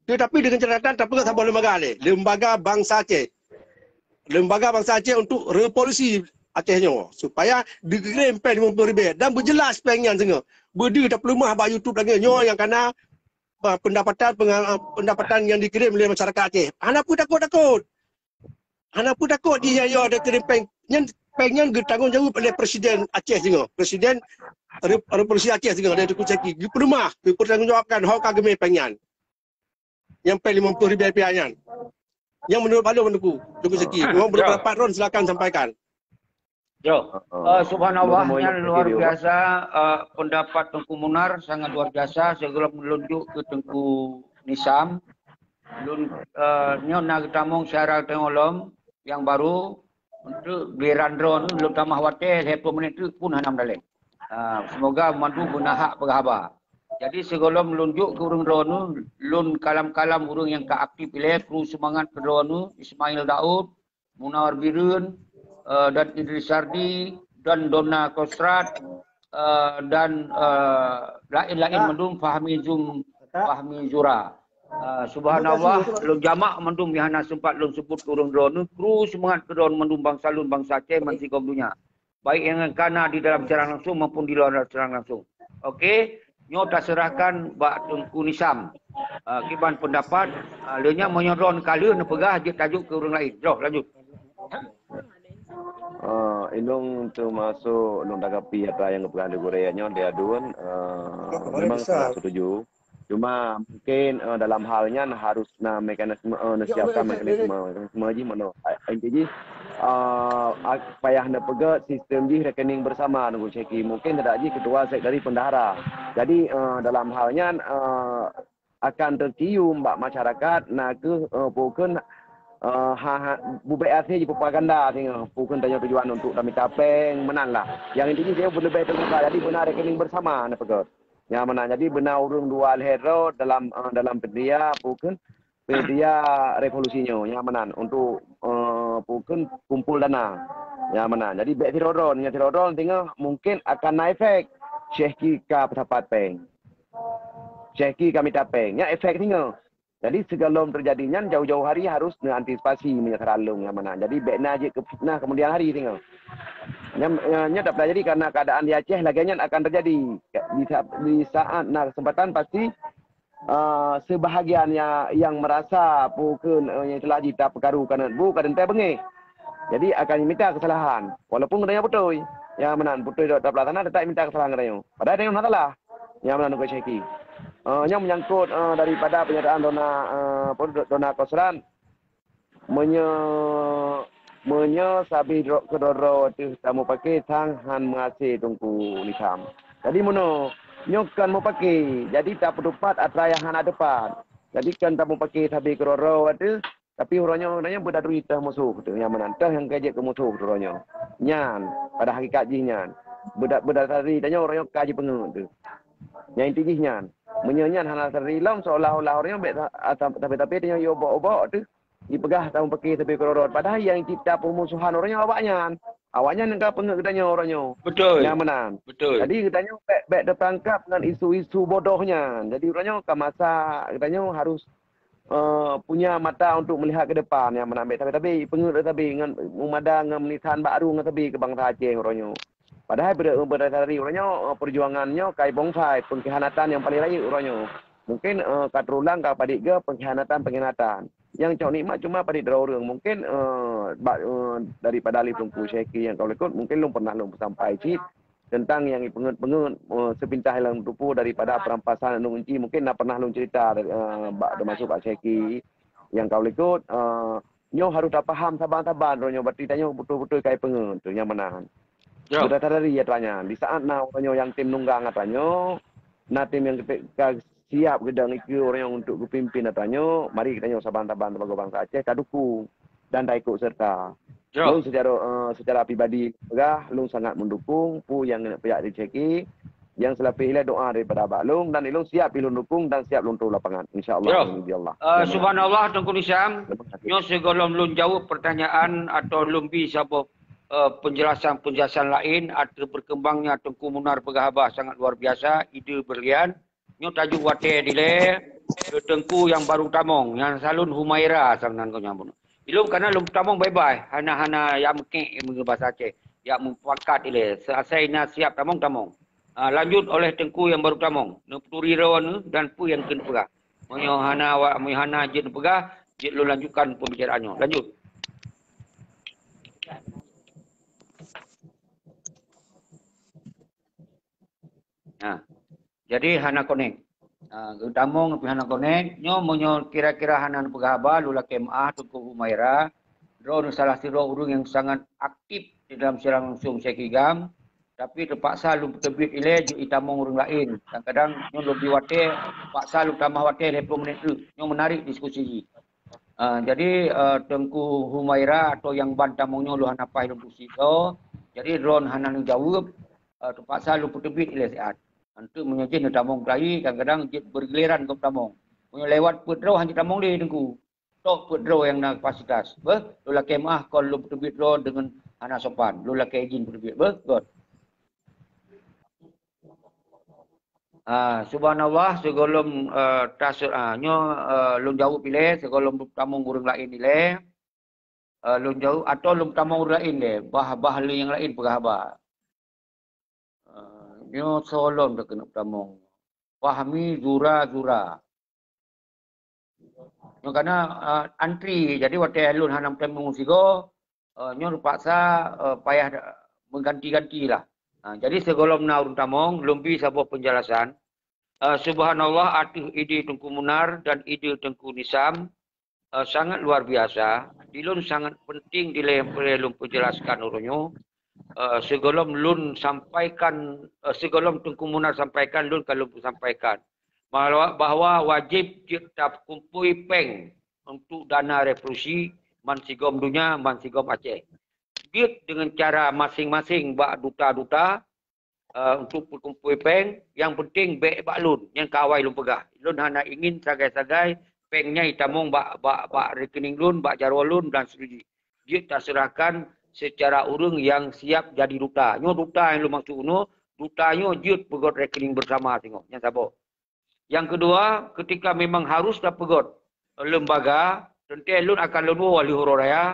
Tetapi dengan catatan tapeugah saboh lembaga lé, Lembaga Bansa Aceh. Lembaga Bansa Aceh untuk revolusi Aceh nyoe supaya dikirim péng lima puluh ribèe dan beujeulaih péng nyan singoh. Beudeuh tapeuleumah bak YouTube lagèe nyoe nyang kana bah, pendapatan penga- pendapatan yang dikirim oleh masyarakat Aceh. Hana peue takot-takot. Hana peue takot jih nyan yo ada kirim péng. Nyan péng nyan geutanggong jaweueb oleh Presiden Aceh singoh. Presiden Re- Revolusi Aceh singoh dari Teuku Zaki. Geupeuleumah, geupeutanggong jawabkan ho ka geumé péng nyan. Nyang péng lima puluh ribèe rupiah nyan. Nyang menurut Pak Long Teuku, Teuku Zaki. Wong berpendapat ron silakan sampaikan. Yo. Uh, subhanallah, nyan luar biasa uh, pendapat Teuku Munar, sangat luar biasa. Sebelum melunjuk ke Teuku Nisam, lun uh, nyonya na geutamong syara tengolom yang baru untuk giliran drone lun tamah watèe lhèe ploh minit tu pun hana mendalek. Uh, semoga mandu beuna hak peugah haba. Jadi sebelum melunjuk ke ureueng drone lun kalam-kalam ureueng yang ka aktif ilèe, kru semangat ke drone Ismail Daud, Munawar Bireuen uh, dan Idris Sardi dan Dona Kosrat uh, dan uh, lain-lain mandum Fahmi Zum Fahmi Zura. Uh, subhanallah, lôn jamak mandum nyang hana sempat lôn sebut ureueng droeneuh, kru seumangat keudroe mandum bansa lôn bansa Aceh bansigom donya. Baik nyang kana di dalam siaran langsung maupun di luar siaran langsung. Okey, nyoe taserahkan bak Teungku Nisam. Uh, kiban pendapat, uh, lheueh nyan meunyoe droeneuh ka lheueh neupeugah jeuet tajok keu ureueng laén. Jroh lanjut. Uh, inong termasuk nong tanggapi apa yang kepeugah di gurèe nyoe di adun uh, memang sangat setuju. Cuma mungkin uh, dalam hal nyan harus na mekanisme uh, nasiapkan mekanisme mekanisme jih mana inti jih uh, payah na peugah sistem jih rekening bersama nunggu ceki mungkin tidak jih ketua sekretari pendahara. Jadi uh, dalam hal nyan uh, akan tercium bak masyarakat na keuh uh, pokon uh, ha, ha, bubek asli jipropaganda singoh pokon tanyoe tujuan untuk tamita péng menang lah. Yang inti jih dia lebih terbuka jadi benar rekening bersama na peugah. Nyang mana jadi beuna ureueng dua lhèe droe dalam uh, dalam peudia pokon peudia revolusi nyoe nyang mana untuk uh, pokon kumpul dana. Nyang mana jadi bèk sidroe-droe nyang sidroe-droe singoh mungkin akan na efek. Syekh Ki ka peusapat péng. Syekh Ki ka mita péng. Nyan efek singoh. Jadi sigohlom terjadi nyan jauh-jauh hari harus neuantisipasi meunyoe saran lôn nyang mana. Jadi bèk na jeuet keu fitnah kemudian hari singoh. Nyan nyan dapat jadi karena keadaan di Aceh lagèe nyan akan terjadi. Di, sa- di saat na kesempatan pasti uh, sebahagian yang, yang merasa pokon uh, yang telah jita pekaru kana bu ka dentai bengeh. Jadi akan mita kesalahan walaupun geutanyoe beutôi. Nyang meunan beutôi dok tapelaksana tetap mita kesalahan geutanyoe. Padahal tanyoe hana salah. Nyang meunan nunggu syaki. Uh, nyang menyangkut uh, daripada pernyataan Dona uh, Dona Kosran meunyoe meunyoe sabih keudroe-droe teuh tamupake sang han meuhase Teungku Nizam. Jadi meunoe, nyoe kan mupake, jadi tapeutupat atra nyang hana teupat. Jadi kan tamupake sabih keudroe-droe teuh, tapi uroe nyoe uroe nyoe beuda duri teuh musoh teuh nyang meunan teuh nyang ka jeuet keu musoh uroe nyoe. Nyan pada hakikat jih nyan. Beuda beuda sadari tanyoe uroe nyoe ka jipeungeut teuh. Nyang inti jih nyan. Meunyoe nyan hana sadari lom seolah-olah uroe nyoe bèk tapi-tapi tanyoe yue obok-obok teuh. Jipeugah tamupake sabé keudroe-droe padahai nyang cipta peumusuhan uroe nyoe awaknyan. Awaknyan nyang ka peungeut geutanyoe uroe nyoe. Betul. Nyang meunan. Betul. Jadi geutanyoe bèk bèk teupeurangkap ngon isu-isu bodoh nyan. Jadi uroe nyoe ka masa geutanyoe harus uh, punya mata untuk melihat ke depan nyang meunan bèk sabe-sabe peungeut sabe ngon meumada ngon meulisan bak aru ngon sabe keu bansa Aceh uroe nyoe. Padahai pada sadari uroe nyoe uh, perjuangan nyoe kai bongsai pengkhianatan nyang paling rayeuk uroe nyoe. Mungkin uh, ka teurulang ka padit geuh pengkhianatan-pengkhianatan. Nyang cok nikmat cuma padit droe ureueng. Mungkin uh, bak, uh, daripada ahli Teungku Syekhi nyang ka likot mungkin lôn pernah lôn peusampai cit tentang nyang ipeungeut-peungeut uh, seupintas lam tupu daripada perampasan Andong Unci mungkin na pernah lôn cerita uh, bak termasuk bak Syekhi nyang ka likot uh, nyoe harus tapaham saban-saban droe nyoe berarti tanyoe beutôi-beutôi kai peungeut tu nyang meunan. Ya. Beuda sadari ya tanya di saat na uroe nyoe nyang tim nunggang atra nyoe na tim nyang ka siap geudong ikeue ureuëng untuk geupimpin atra nyoe, mari geutanyoe saban-saban sibagoe bansa Aceh tadukung dan taikot serta. Ya. Lôn secara uh, secara pribadi peugah lôn sangat mendukung peue nyang geuneuk peuyak di Syekhi. Nyang seulapeh ilée doa daripada abak lôn dan ilôn siap ilôn dukung dan siap lôn turun lapangan. Insya-Allah. Ya. Insya-Allah. Uh, subhanallah Teungku Nizam. Nyoe sigohlom lôn jaweueb pertanyaan atau lôn bi saboh uh, penjelasan-penjelasan lain atau berkembangnya Teungku Munar peugah haba sangat luar biasa, ide brilian. Nyoe tajuk watée dilée keu teungku nyang baru tamong, nyang salon Humaira sang nan kau nyang bunoe. Ilôn kana lôn tamong bye-bye, hana-hana jak meukek meunyoe basa Aceh, jak mupakat ilée. Seasai na siap tamong, tamong. Ah, lanjut oleh teungku nyang baru tamong. Neuputuri droeneuh dan peue nyang keuneuk peugah. Meunyoe hana wa-, meunyoe hana jeuet neupeugah, jeuet lôn lanjutkan pembicaraan nyoe. Lanjut. Nah, jadi hana konek. Ah, geutamong pih hana konek. Nyoe meunyoe kira-kira hana neupeugah haba, lôn lakée meu'ah Teungku Humaira. Droeneuh salah sidroe ureuëng nyang sangat aktif di dalam siaran langsung Syekh Hizam. Tapi teupaksa lôn peuteubiet ilée jeuet itamong ureuëng laén. Kadang-kadang nyoe lôn bi watée, paksa lôn tamah watée lhée ploh menit teuk. Nyoe menarik diskusi jih. Ah, jadi, ah, Teungku Humaira atau nyang ban tamong nyoe lôn hana paih lôn tusi soe. Jadi droen hana neujaweueb, ah, teupaksa lôn peuteubiet ilée siat. Anteuk meunyoe jih neutamong peulayi, kadang-kadang jeuet bergiliran gob tamong. Meunyoe lewat peuet droe hana tamong lé Teungku. Tok peuet droe nyang na kapasitas. Beuh, lôn lakée meu'ah kon lôn peuteubiet droe deungon hana sopan. Lôn lakée izin peuteubiet. Beuh, göt. Ah, subhanallah, sigohlom, eh, tas-, ah, nyoe, eh, lôn jaweueb ilée, sigohlom tamong ureuëng laén ilée. Eh, lôn jaweueb atau lôn tamong ureuëng laén ilée, bah, bah lé nyang laén peugah haba. Eh, nyoe soe lom dak keuneuk tamong. Fahmi Zura Zura. Nyoe kana, eh, antri, jadi watée lôn hana meutamong sigoe, eh, nyoe teupaksa, eh, payah da-, meuganti-ganti lah. Ha, jadi sigohlom na ureuëng tamong, lôn bi saboh penjelasan. Eh, subhanallah ateueh ide Teungku Munar dan ide Teungku Nisam, eh, sangat luar biasa. Di lôn sangat penting dilée lôn peujelaskan uroe nyoe. Eh, sigohlom lôn sampaikan, eh, sigohlom Teungku Munar sampaikan, lôn ka lôn sampaikan bahwa, bahwa wajéb jeuet takumpôi péng untuk dana revolusi ban sigom donya, ban sigom Aceh. Jeuet deungon cara maséng-maséng bak duta-duta, eh, untuk peukumpôi péng, nyang penting bék bak lôn, nyang ka awai lôn peugah. Lôn hana ingin sagai-sagai péng nyan itamong bak, bak, bak rekening lôn, bak jaroe lôn dan seterusnya. Jeuet taseurahkan secara ureuëng nyang siap jadi duta. Nyoe duta nyang lôn maksud nyoe, duta nyoe jeuet peugöt rekening bersama singoh, nyang saboh. Nyang keudua, ketika memang harus tapeugöt lembaga, teuntée lôn akan lôn woe u Lheueh Raya,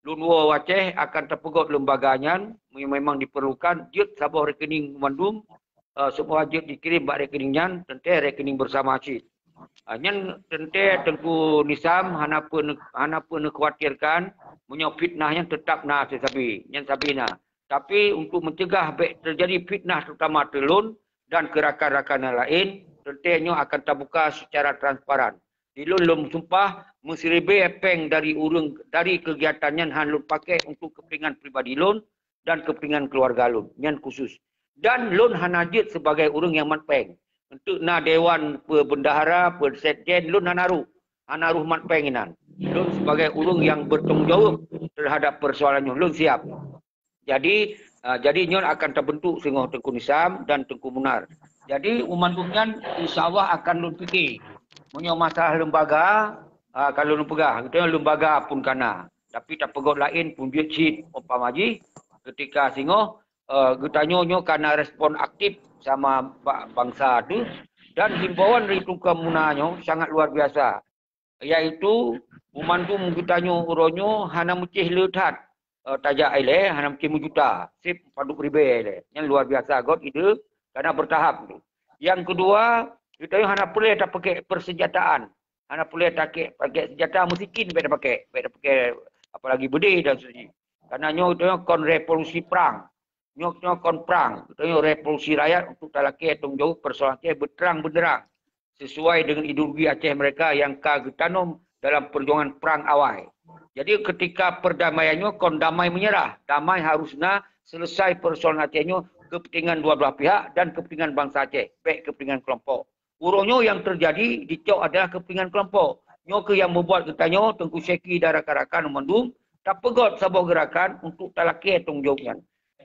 lôn woe u Aceh akan tapeugöt lembaga nyan, me-, memang diperlukan jeuet saboh rekening mandum, eh, semua jeuet dikirim bak rekening nyan, teuntée rekening bersama cit. Ah, nyan teuntée Teungku Nisam hana peue-, hana peue neukhawatirkan, meunyoe fitnah nyan teutap na sabe, nyan sabe na. Tapi untuk mencegah bék terjadi fitnah terutama keu lôn dan keu rakan-rakan nyang laén, teuntée nyoe akan tabuka secara transparan. Di lôn lôn sumpah meusiribée péng dari ureuëng, dari kegiatan nyan han lôn pakai untuk kepentingan pribadi lôn dan kepentingan keluarga lôn, nyan khusus. Dan lôn hana jeuet sebagai ureuëng nyang mat péng. Enteuk na dewan peubendahara, peusekjen, lôn hana rôh. Hana rôh mat péng inan. Lôn sebagai ureuëng nyang bertanggung jawab terhadap persoalan nyoe, lôn siap. Jadi, ah, jadi nyoe akan tabentuk singoh Teungku Nisam dan Teungku Munar. Jadi, u mandum nyan insya Allah akan lôn pike. Meunyoe masalah lembaga, ah, ka lôn peugah, geutanyoe lembaga pun kana, tapi tapeugöt laén pun jeuet cit, umpama jih ketika singoh, eh, geutanyoe nyoe kana respon aktif sama ba-, bansa tu, dan himbauan dari Teungku Munar nyoe sangat luar biasa. Yaitu, meumandum geutanyoe uroe nyoe hana meucéh le that, eh, tajak ilée, hana meucéh meujuta, seb padub ribée ilée. Nyan luar biasa göt ide, karena bertahap tu. Nyang keudua, geutanyoe hana peureulée tapakai persenjataan. Hana peureulée tapakai, pakai senjata meusikin bék tapakai, bék tapakai apalagi beudé dan seterusnya. Karena nyoe geutanyoe kon revolusi prang. Nyoe, nyoe kon prang, geutanyoe revolusi rakyat untuk talakée tanggung jawab persoalan Aceh beuterang-beunerang sesuai dengan ideologi Aceh mereka yang ka geutanom dalam perjuangan prang awai. Jadi ketika perdamaian nyoe kon damai menyerah, damai harus na selesai persoalan Aceh nyoe kepentingan dua belah pihak dan kepentingan bangsa Aceh, bék kepentingan kelompok. Uroe nyoe nyang terjadi dicok adalah kepentingan kelompok. Nyoe keuh nyang membuat geutanyoe Teungku Syeki dan rakan-rakan mandum tapeugöt saboh gerakan untuk talakée tanggung jawab nyan.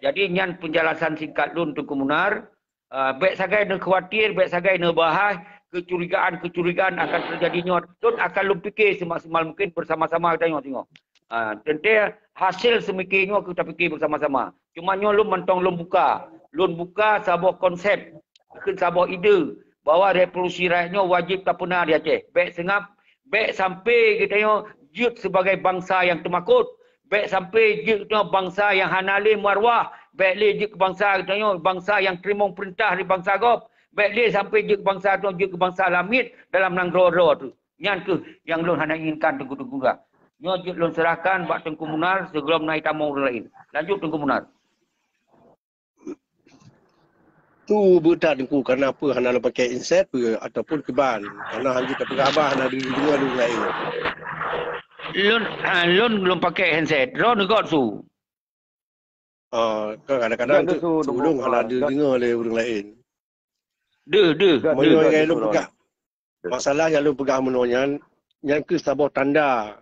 Jadi nyan penjelasan singkat lôn Teungku Munar. Ah, bék sagai neukhawatir, bék sagai neubahas kecurigaan-kecurigaan akan terjadi nyoe. Lôn akan lôn pike semaksimal mungkin bersama-sama geutanyoe singoh. Ah, teuntée hasil seumike nyoe keuh tapike bersama-sama. Cuma nyoe lôn mantong lôn buka. Lôn buka saboh konsep, keu saboh ide bahwa revolusi rakyat nyoe wajéb tapeuna di Aceh. Bék seungab, bék sampai geutanyoe jeuet sibagai bansa nyang teumakot. Bék sampai jeuet keu bansa nyang hana lé marwah. Bék lé jeuet keu bansa geutanyoe, bansa nyang teurimong peurintah di bansa gob. Bék lé sampai jeuet keu bansa tanyoe jeuet keu bansa lamiet dalam nanggroe droe teuh. Nyan kheueh nyang lôn hana inginkan Teungku-teungku. Nyoe jeuet lôn seurahkan bak Teungku Munar sigohlom na jitamong ureuëng laén. Lanjut Teungku Munar. Tu beuthat Teungku, karena peue hana lôn pakai handset peue ataupun kiban. Karena hana jeuet tapeugah haba hana dideungoe lé ureuëng laén. Lôn, ah, lôn, lôn pakai handset. Droeneuh göt su. Ah, kan kadang-kadang tu su ulôn hana dideungoe lé ureuëng laén. Deuh, deuh, deuh. Meunyoe lôn peugah, masalah nyang lôn peugah meunoe nyan, nyan kheueh saboh tanda.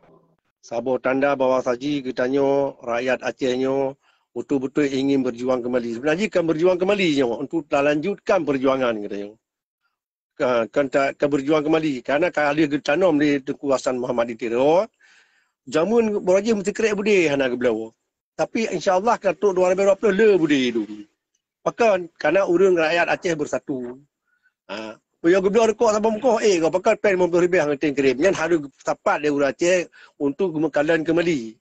Saboh tanda bahwa saji geutanyoe rakyat Aceh nyoe beutôi-beutôi ingin berjuang kembali. Sebenarnya kan berjuang kembali nyoe untuk talanjutkan perjuangan geutanyoe. Ka, kan ta-, ka berjuang kembali. Karena ka lheueh geutanom lé Teungku Hasan Muhammad di Tiro, jameun beurajih meusikrek beudé hana geubloe. Tapi insya Allah ka trok dua ribu dua puluh le beudé dum. Pakon? Karena ureuëng rakyat Aceh bersatu. Ha, peue geubloe rukok saboh mukoh, eh, gobakon péng limong ploh ribèe ngon teueng kirém. Nyan harôh sapat lé ureuëng Aceh untuk geumeukalon kembali.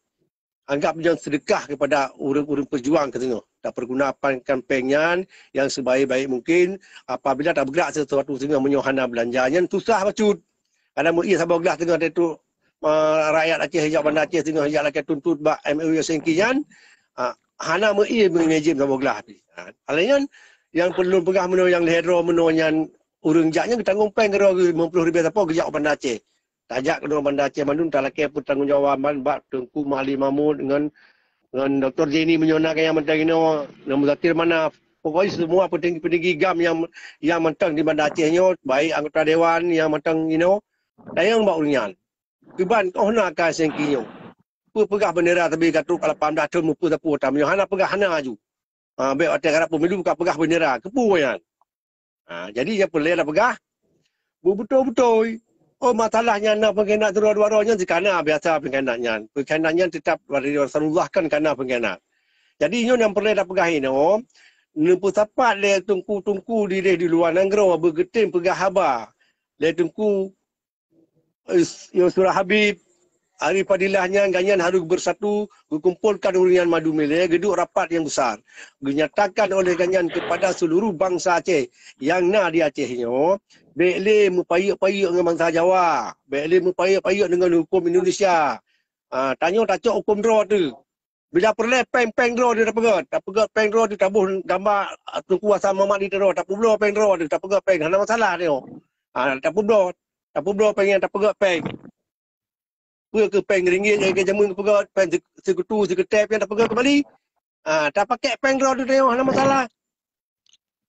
Anggap nyan sedekah kepada ureuëng-ureuëng pejuang keuh singoh. Tapergunakan péng nyan nyang sebaik-baik mungkin. Apabila tabeugerak sesuatu singoh meunyoe hana beulanja, nyan susah bacut. Kadang meuié saboh glah teungoh teuh, ah, rakyat Aceh, jak Banda Aceh teungoh jak lakèe tuntut bak M O U Helsinki nyan, ah, hana meuié meunejim saboh glah pih. Ah, alèh nyan, nyang perlu peugah meunoe nyang lhèe droe meunoe nyan ureuëng jak nyan geutanggong péng keudroe geuh limong ploh ribèe sapo geujak u Banda Aceh. Tajak keudroe Banda Aceh mandum talakèe peutanggong jawaban bak Teungku Mahathir Mohamad ngon, ngon Doktor Zaini meunyoe na nyang mantong inoe, ngon Muzakir Manaf. Pokoknya semua petinggi-petinggi gam nyang, nyang mantong di Banda Aceh nyoe, baik anggota dewan nyang mantong inoe, tanyong bak ureuëng nyan. Kiban óh na ka sengki nyoe. Peue peugah bendera teubi ka trok ka lapan blah thon meupeu sapeue tam nyoe hana peugah hana aju. Ha, bék watèe karab pemilu ka peugah bendera. Keupeue nyan? Ha, jadi nyang peureulèe tapeugah, beubeutôi-beutôi. Oh, masalah nyan na pengkhianat sidroe dua droe nyan sikana biasa pengkhianat nyan. Pengkhianat nyan tetap dari Rasulullah kan kana pengkhianat. Jadi nyoe nyang peureulèe tapeugah inoe, neupeusapat lé teungku-teungku di, di luwa nanggroe beugeutem peugah haba lé Teungku Is-, Yusra Habib, Ari Fadilah nyan, gobnyan harôh beusatu, geukumpolkan ureuëng nyan mandum ilèe, geuduek rapat nyang besar. Geunyatakan oleh gobnyan kepada seluruh bansa Aceh nyang na di Aceh nyoe, bék lé meupayeuek-payeuek ngon bansa Jawa, bék lé meupayeuek-payeuek deungon huköm Indonesia. Ah, tanyoe tacok huköm droe teuh. Bila peureulèe péng-péng droe teuh tapeugöt, tapeugöt péng droe teuh taboh gamba, ah, Teungku Hasan Muhammad di droe, tapeubloe péng droe teuh, tapeugöt péng, hana masalah nyoe. Ah, tapeubloe, tapeubloe péng nyan tapeugöt péng. Peue keuh péng ringgit nyang ka jameun peugöt, péng si-, sikutu, sikutép nyan tapeugöt keumbali. Ah, tapakèk péng droe teuh nyoe, hana masalah.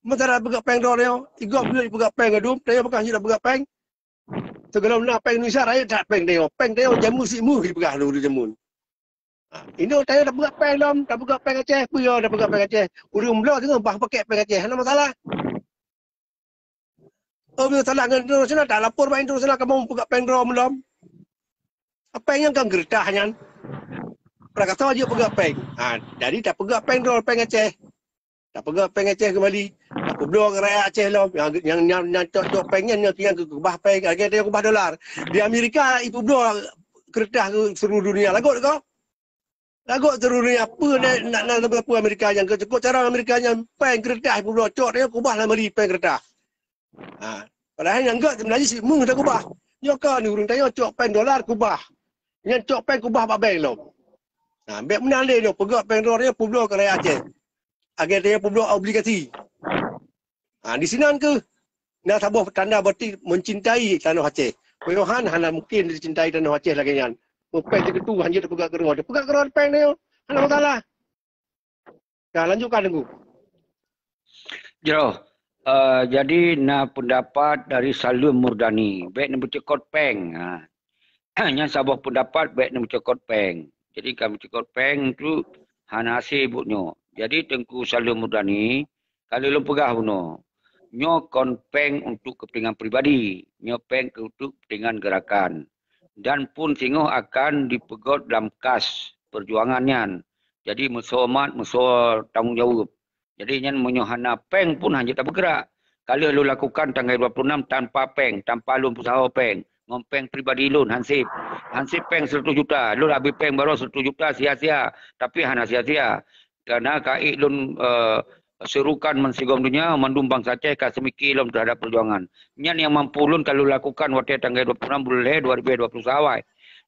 Masalah peugöt péng droe nyoe, i gob lé peugöt péng gadum, tanyoe pakon hana peugöt péng. Sigohlom na péng Indonesia, rayeuk that péng tanyoe. Péng tanyoe jameun simuih jipeugah lôn di jameun. Ha, inoe tanyoe tapeugöt péng lom, tapeugöt péng Aceh, peue yo tapeugöt péng Aceh. Ureuëng bloe teungoh bah pakèk péng Aceh, hana masalah. Oh, meunyoe salah ngon internasional, talapor bak internasional kamoe peugöt péng droe meulom. Péng nyan kan geureutah nyan. Prakasa jeuet peugöt péng. Ha, jadi tapeugöt péng droe, péng Aceh. Tapeugöt péng Aceh keumbali. Tapeubloe keu rakyat Aceh lom. Nyang, nyang, nyang, nyang cok-cok péng nyan, nyang, nyang keubah péng, lagèe tanyoe keubah dolar. Di Amerika, ipeubloe keureutah keu seluruh dunia. Lagot ko? Lagot seluruh dunia. Peue na, na, na, na, peue Amerika nyan? Keu cukôp cara Amerika nyan, péng keureutah ipeubloe. Cok tanyoe keubah lam mari péng keureutah. Ha. Padahai nyang göt seubeunajih simuih takeubah. Nyoe ka ni ureuëng tanyoe cok péng dolar keubah. Nyan cok péng keubah bak bank lom. Ha, bék meunan lé nyoe peugöt péng droe nyoe peubloe keu rakyat Aceh. Lagèe tanyoe peubloe obligasi. Ha, di sinan keuh na saboh tanda berarti mencintai tanoh Aceh. Meunyoe han, hana mungkin dicintai tanoh Aceh lagèe nyan. Meupéng sikutu hanjeuet tapeugöt keudroe. Tapeugöt keudroe péng nyoe. Hana masalah. Ka, lanjutkan, Teungku. Jroh, eh, jadi na peundapat dari Salim Murdani, bék neubeucokot péng. Ha. Nyan saboh peundapat bék neubeucokot péng. Jadi ka meucokot péng tu hana hasé buet nyoe. Jadi Teungku Salim Murdani, ka lheueh lôn peugah bunoe, nyoe kon péng untuk kepentingan pribadi, nyoe péng untuk kepentingan gerakan. Dan pun singoh akan dipeugöt lam kas perjuangan nyan. Jadi meusoe mat, meusoe tanggong jaweueb. Jadi nyan meunyoe hana péng pun hanjeuet tapeugrak. Ka lheueh lôn lakukan tanggai dua puluh enam tanpa péng, tanpa lôn peusaho péng. ngon péng pribadi lôn, hansép. Hansép péng seratus juta. Lôn habéh péng baroe seratus juta sia-sia, tapi hana sia-sia. Karena ka ék lôn, eh, serukan bansigom donya, mandum bansa Aceh ka seumike lom terhadap perjuangan. Nyan nyang mampu lôn ka lôn lakukan watée tanggai dua puluh enam buleuen lhée dua ribu dua puluh satu awai.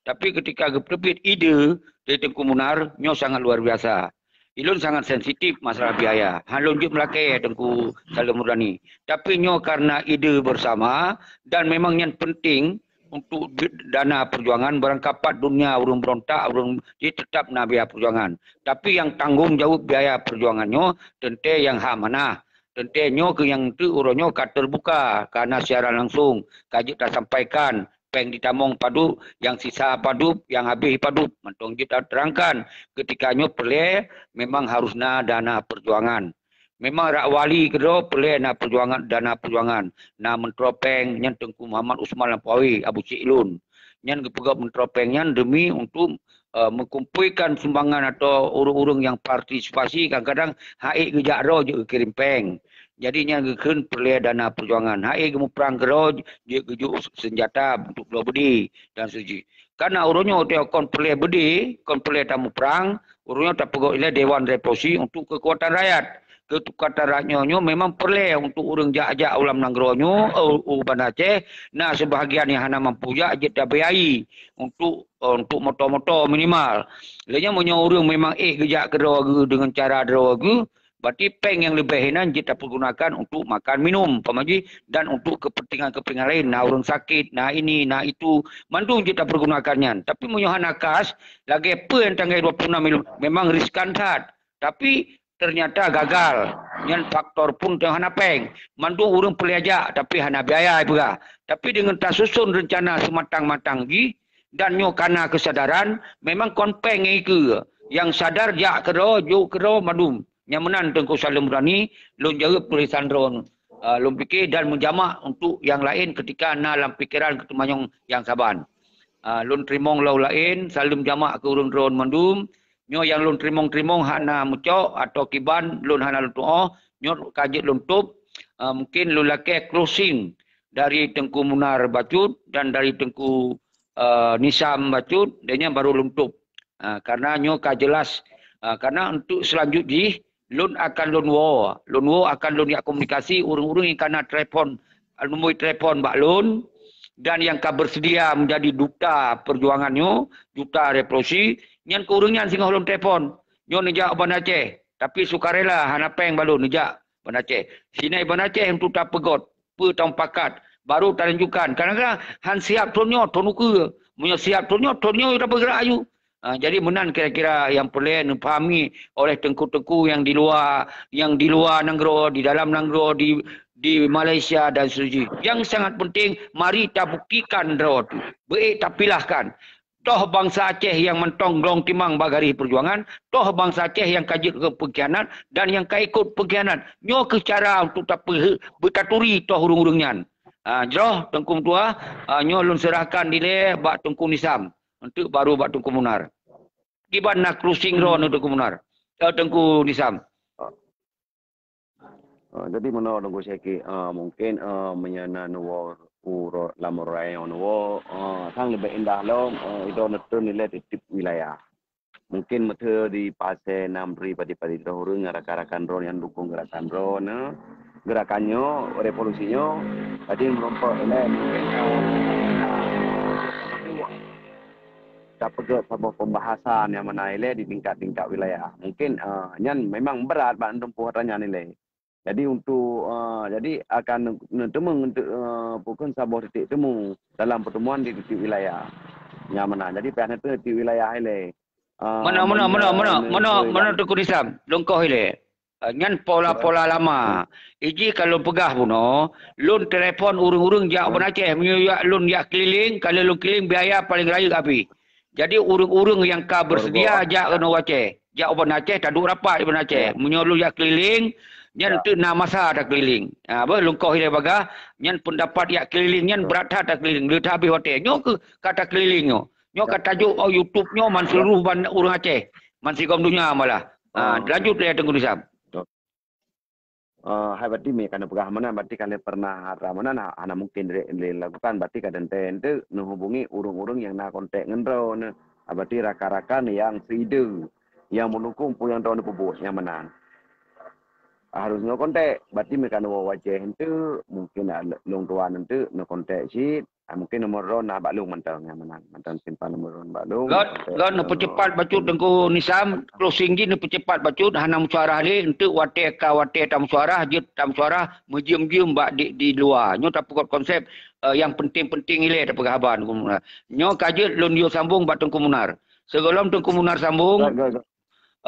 Tapi ketika geuteubiet ide dari Teungku Munar, nyoe sangat luar biasa. Ilôn sangat sensitif masalah biaya. Han lôn jeuet meulakée Teungku Salim Murdani. Tapi nyoe karena ide bersama dan memang nyan penting untuk dana perjuangan, barangkapat dunia ureuëng berontak, ureuëng, jadi tetap na biaya perjuangan. Tapi yang tanggung jawab biaya perjuangan nyoe teuntée yang hak manah. Teuntée nyoe keu nyang teuk uroe nyoe ka terbuka, karena siaran langsung, ka jeuet tasampaikan, péng ditamong padub, nyang sisa padub, nyang habéh padub, mantong jeuet taterangkan. Ketika nyoe peureulée memang harus na dana perjuangan. Memang rak wali keudroe peureulée na perjuangan, dana perjuangan. Na meuntro péng nyan Teungku Muhammad Usman Lampawi, Abu Syik Lun. Nyan geupeugah meuntro péng nyan demi untuk, eh, meukumpuikan sumbangan atau ureuëng-ureuëng nyang partisipasi, kadang-kadang han ék geujak droe jeuet geukirém péng. Jadi nyan geukheun peureulée dana perjuangan. Han ék geumuprang keudroe jeuet geujok seunjata untuk bloe beudé dan seuji. Karena uroe nyoe teuh kon peureulée beudé, kon peureulée tamuprang, uroe nyoe tapeugét ilée Dewan Revolusi untuk keukuatan rakyat. Keukuatan rakyat nyoe, nyoe memang peureulée untuk ureuëng jak-jak u lam nanggroe nyoe, eh, u Banda Aceh, na seubahagian nyang hana mampu jak jeuet tabiayai untuk, eh, untuk moto-moto minimal. Lheueh nyan meunyoe ureuëng memang ék geujak keudroe geuh deungon cara droe geuh, berarti péng nyang leubeh inan jeuet tapergunakan untuk makan minum, paham ji, dan untuk kepentingan-kepentingan lain. Na ureuëng sakit, na ini, na itu, mandum jeuet tapergunakan nyan. Tapi meunyoe hana kas, lagée peue nyang tanggai dua puluh enam Mei, memang riskan that. Tapi ternyata gagal. Nyan faktor pun teuh hana péng. Mandum ureuëng peureulée jak, tapi hana biaya peugah. Tapi deungon tasusun rencana seumatang-matang jih, dan nyoe kana keusadaran, memang kon péng nyang ikeue. Nyang sadar jak keudroe, jok keudroe mandum. Nyang meunan Teungku Salim Murdani, lôn jaweueb tulisan droen, ah, lôn pike dan meujamak untuk nyang laén ketika na lam pikeran geuteumanyong nyang saban. Ah, lôn teurimong lom laén, saleuem jamak keu ureuëng droen mandum. Nyoe nyang lôn teurimong-teurimong hana meucok atau kiban lôn hana lôn tuoh, nyoe ka jeuet lôn tôb. Ah, mungkin lôn lakée closing dari Teungku Munar bacut dan dari Teungku, eh, Nisam bacut, dan nyan baru lôn tôb. Ah, karena nyoe ka jelas, ah, karena untuk selanjut jih, lôn akan lôn woe, lôn woe akan lôn jak komunikasi ureuëng-ureuëng nyang kana telepon, nomor telepon bak lôn, dan nyang ka bersedia menjadi duta perjuangan nyoe, duta revolusi, nyan keu ureuëng nyan singoh lôn telepon. Nyoe neujak u Banda Aceh, tapi sukarela hana péng bak lôn neujak Banda Aceh. Sinai Banda Aceh untuk tapeugot, peue tamupakat, baru tatunjukkan. Kadang-kadang han siap thon nyoe, thon ukeue. Meunyoe siap thon nyoe, thon nyoe tapeugerak aju. Ah, jadi meunan kira-kira nyang peureulée neupahami oleh teungku-teungku nyang di luwa, nyang di luwa nanggroe, di dalam nanggroe, di, di Malaysia dan seterusnya. Nyang sangat penting, mari tabuktikan droe teuh. Beuék tapilahkan. Toh bansa Aceh nyang mantong glong timang bak garéh peujuangan, toh bansa Aceh nyang ka jeuet keu peungkhianat dan nyang ka ikot peungkhianat. Nyoe kheueh cara untuk tapeuhe-, beutaturi toh ureuëng-ureuëng nyan. Ah, jroh Teungku Meutuah, ah, nyoe lôn seurahkan dilée bak Teungku Nisam. Enteuk baru bak Teungku Munar. Kiban na closing droe Teungku Munar. Eh, Teungku Nisam. Eh, jadi meunoe Teungku Syekh, eh, mungkin, eh, meunyoe na neuwoe u ro-, lam raya neuwoe, eh, sang leubeh indah lom, eh, idong neutreun ilée tieb-tieb wilayah. Mungkin meuteue di Pasé Namri padi-padi droe ureuëng ngon rakan-rakan droe nyang dukung gerakan droe nyoe, gerakan nyoe, revolusi nyoe, jadi meurumpok ilée mungkin, eh, tapeugét saboh pembahasan nyang mana ilée di tingkat-tingkat wilayah. Mungkin, eh, nyan memang brat bak neutumpôh atra nyan ilée. Jadi untuk, eh, jadi akan neuteumé untuk, eh, pukon saboh titik temu dalam pertemuan di titik wilayah. Nyang mana. Jadi payah neuteumé titik wilayah ilée. Eh, meunan, meunan, meunan, meunan, meunan, meunan Teungku Nisam, lôn koh ilée. Eh, nyan pola-pola lama. Iji ka lôn peugah bunoe, lôn telepon ureuëng-ureuëng jak u Banda Aceh, meunyoe jak lôn jak keliling, ka lôn keliling biaya paléng rayeuk abéh. Jadi ureuëng-ureuëng nyang ka bersedia jak keunoe u Aceh, jak u Banda Aceh, taduek rapat di Banda Aceh. Meunyoe lôn jak keliling, nyan teuk na masa takeliling. Ha, bah lôn koh ilée bagah, nyan peundapat jak keliling nyan brat that takeliling, le that habéh watée. Nyoe kheueh ka takeliling nyoe. Nyoe ka tajok bak YouTube nyoe man seuluruh ban ureuëng Aceh, man sigom donya malah. Ha, lanjut lé Teungku Nisam. Eh, hai berarti meukanou peugah meunan, berarti ka lheueh pernah rhot meunan, ha-, hana mungkin lé, lé lakukan, berarti ka teuntèe eunteuk neuhubungi ureuëng-ureuëng nyang na kontak ngon droeneuh. Ah, berarti rakan-rakan nyang seuideh, nyang meudukung peue nyang droeneuh peubuet nyang meunan. Harôh neukontak, berarti meukanou woe u Aceh eunteuk, mungkin, ah, lôn tuan eunteuk neukontak cit. Ah, mungkin nomor droeneuh na bak lôn mantong nyang meunan. Mantong simpan nomor droeneuh bak lôn. Göt, göt neupeucepat bacut Teungku Nisam, closing jih neupeucepat bacut, hana meusyuarah lé, eunteuk watèe ka watèe tameusyuarah, jeuet tameusyuarah, meujeuem-jeuem bak di, di luwa. Nyoe tapeugöt konsep, eh, nyang penting-penting ilèe tapeugah haba Teungku Munar. Nyoe ka jeuet lôn yue sambong bak Teungku Munar. Sigohlom Teungku Munar sambong, Göt, göt, göt.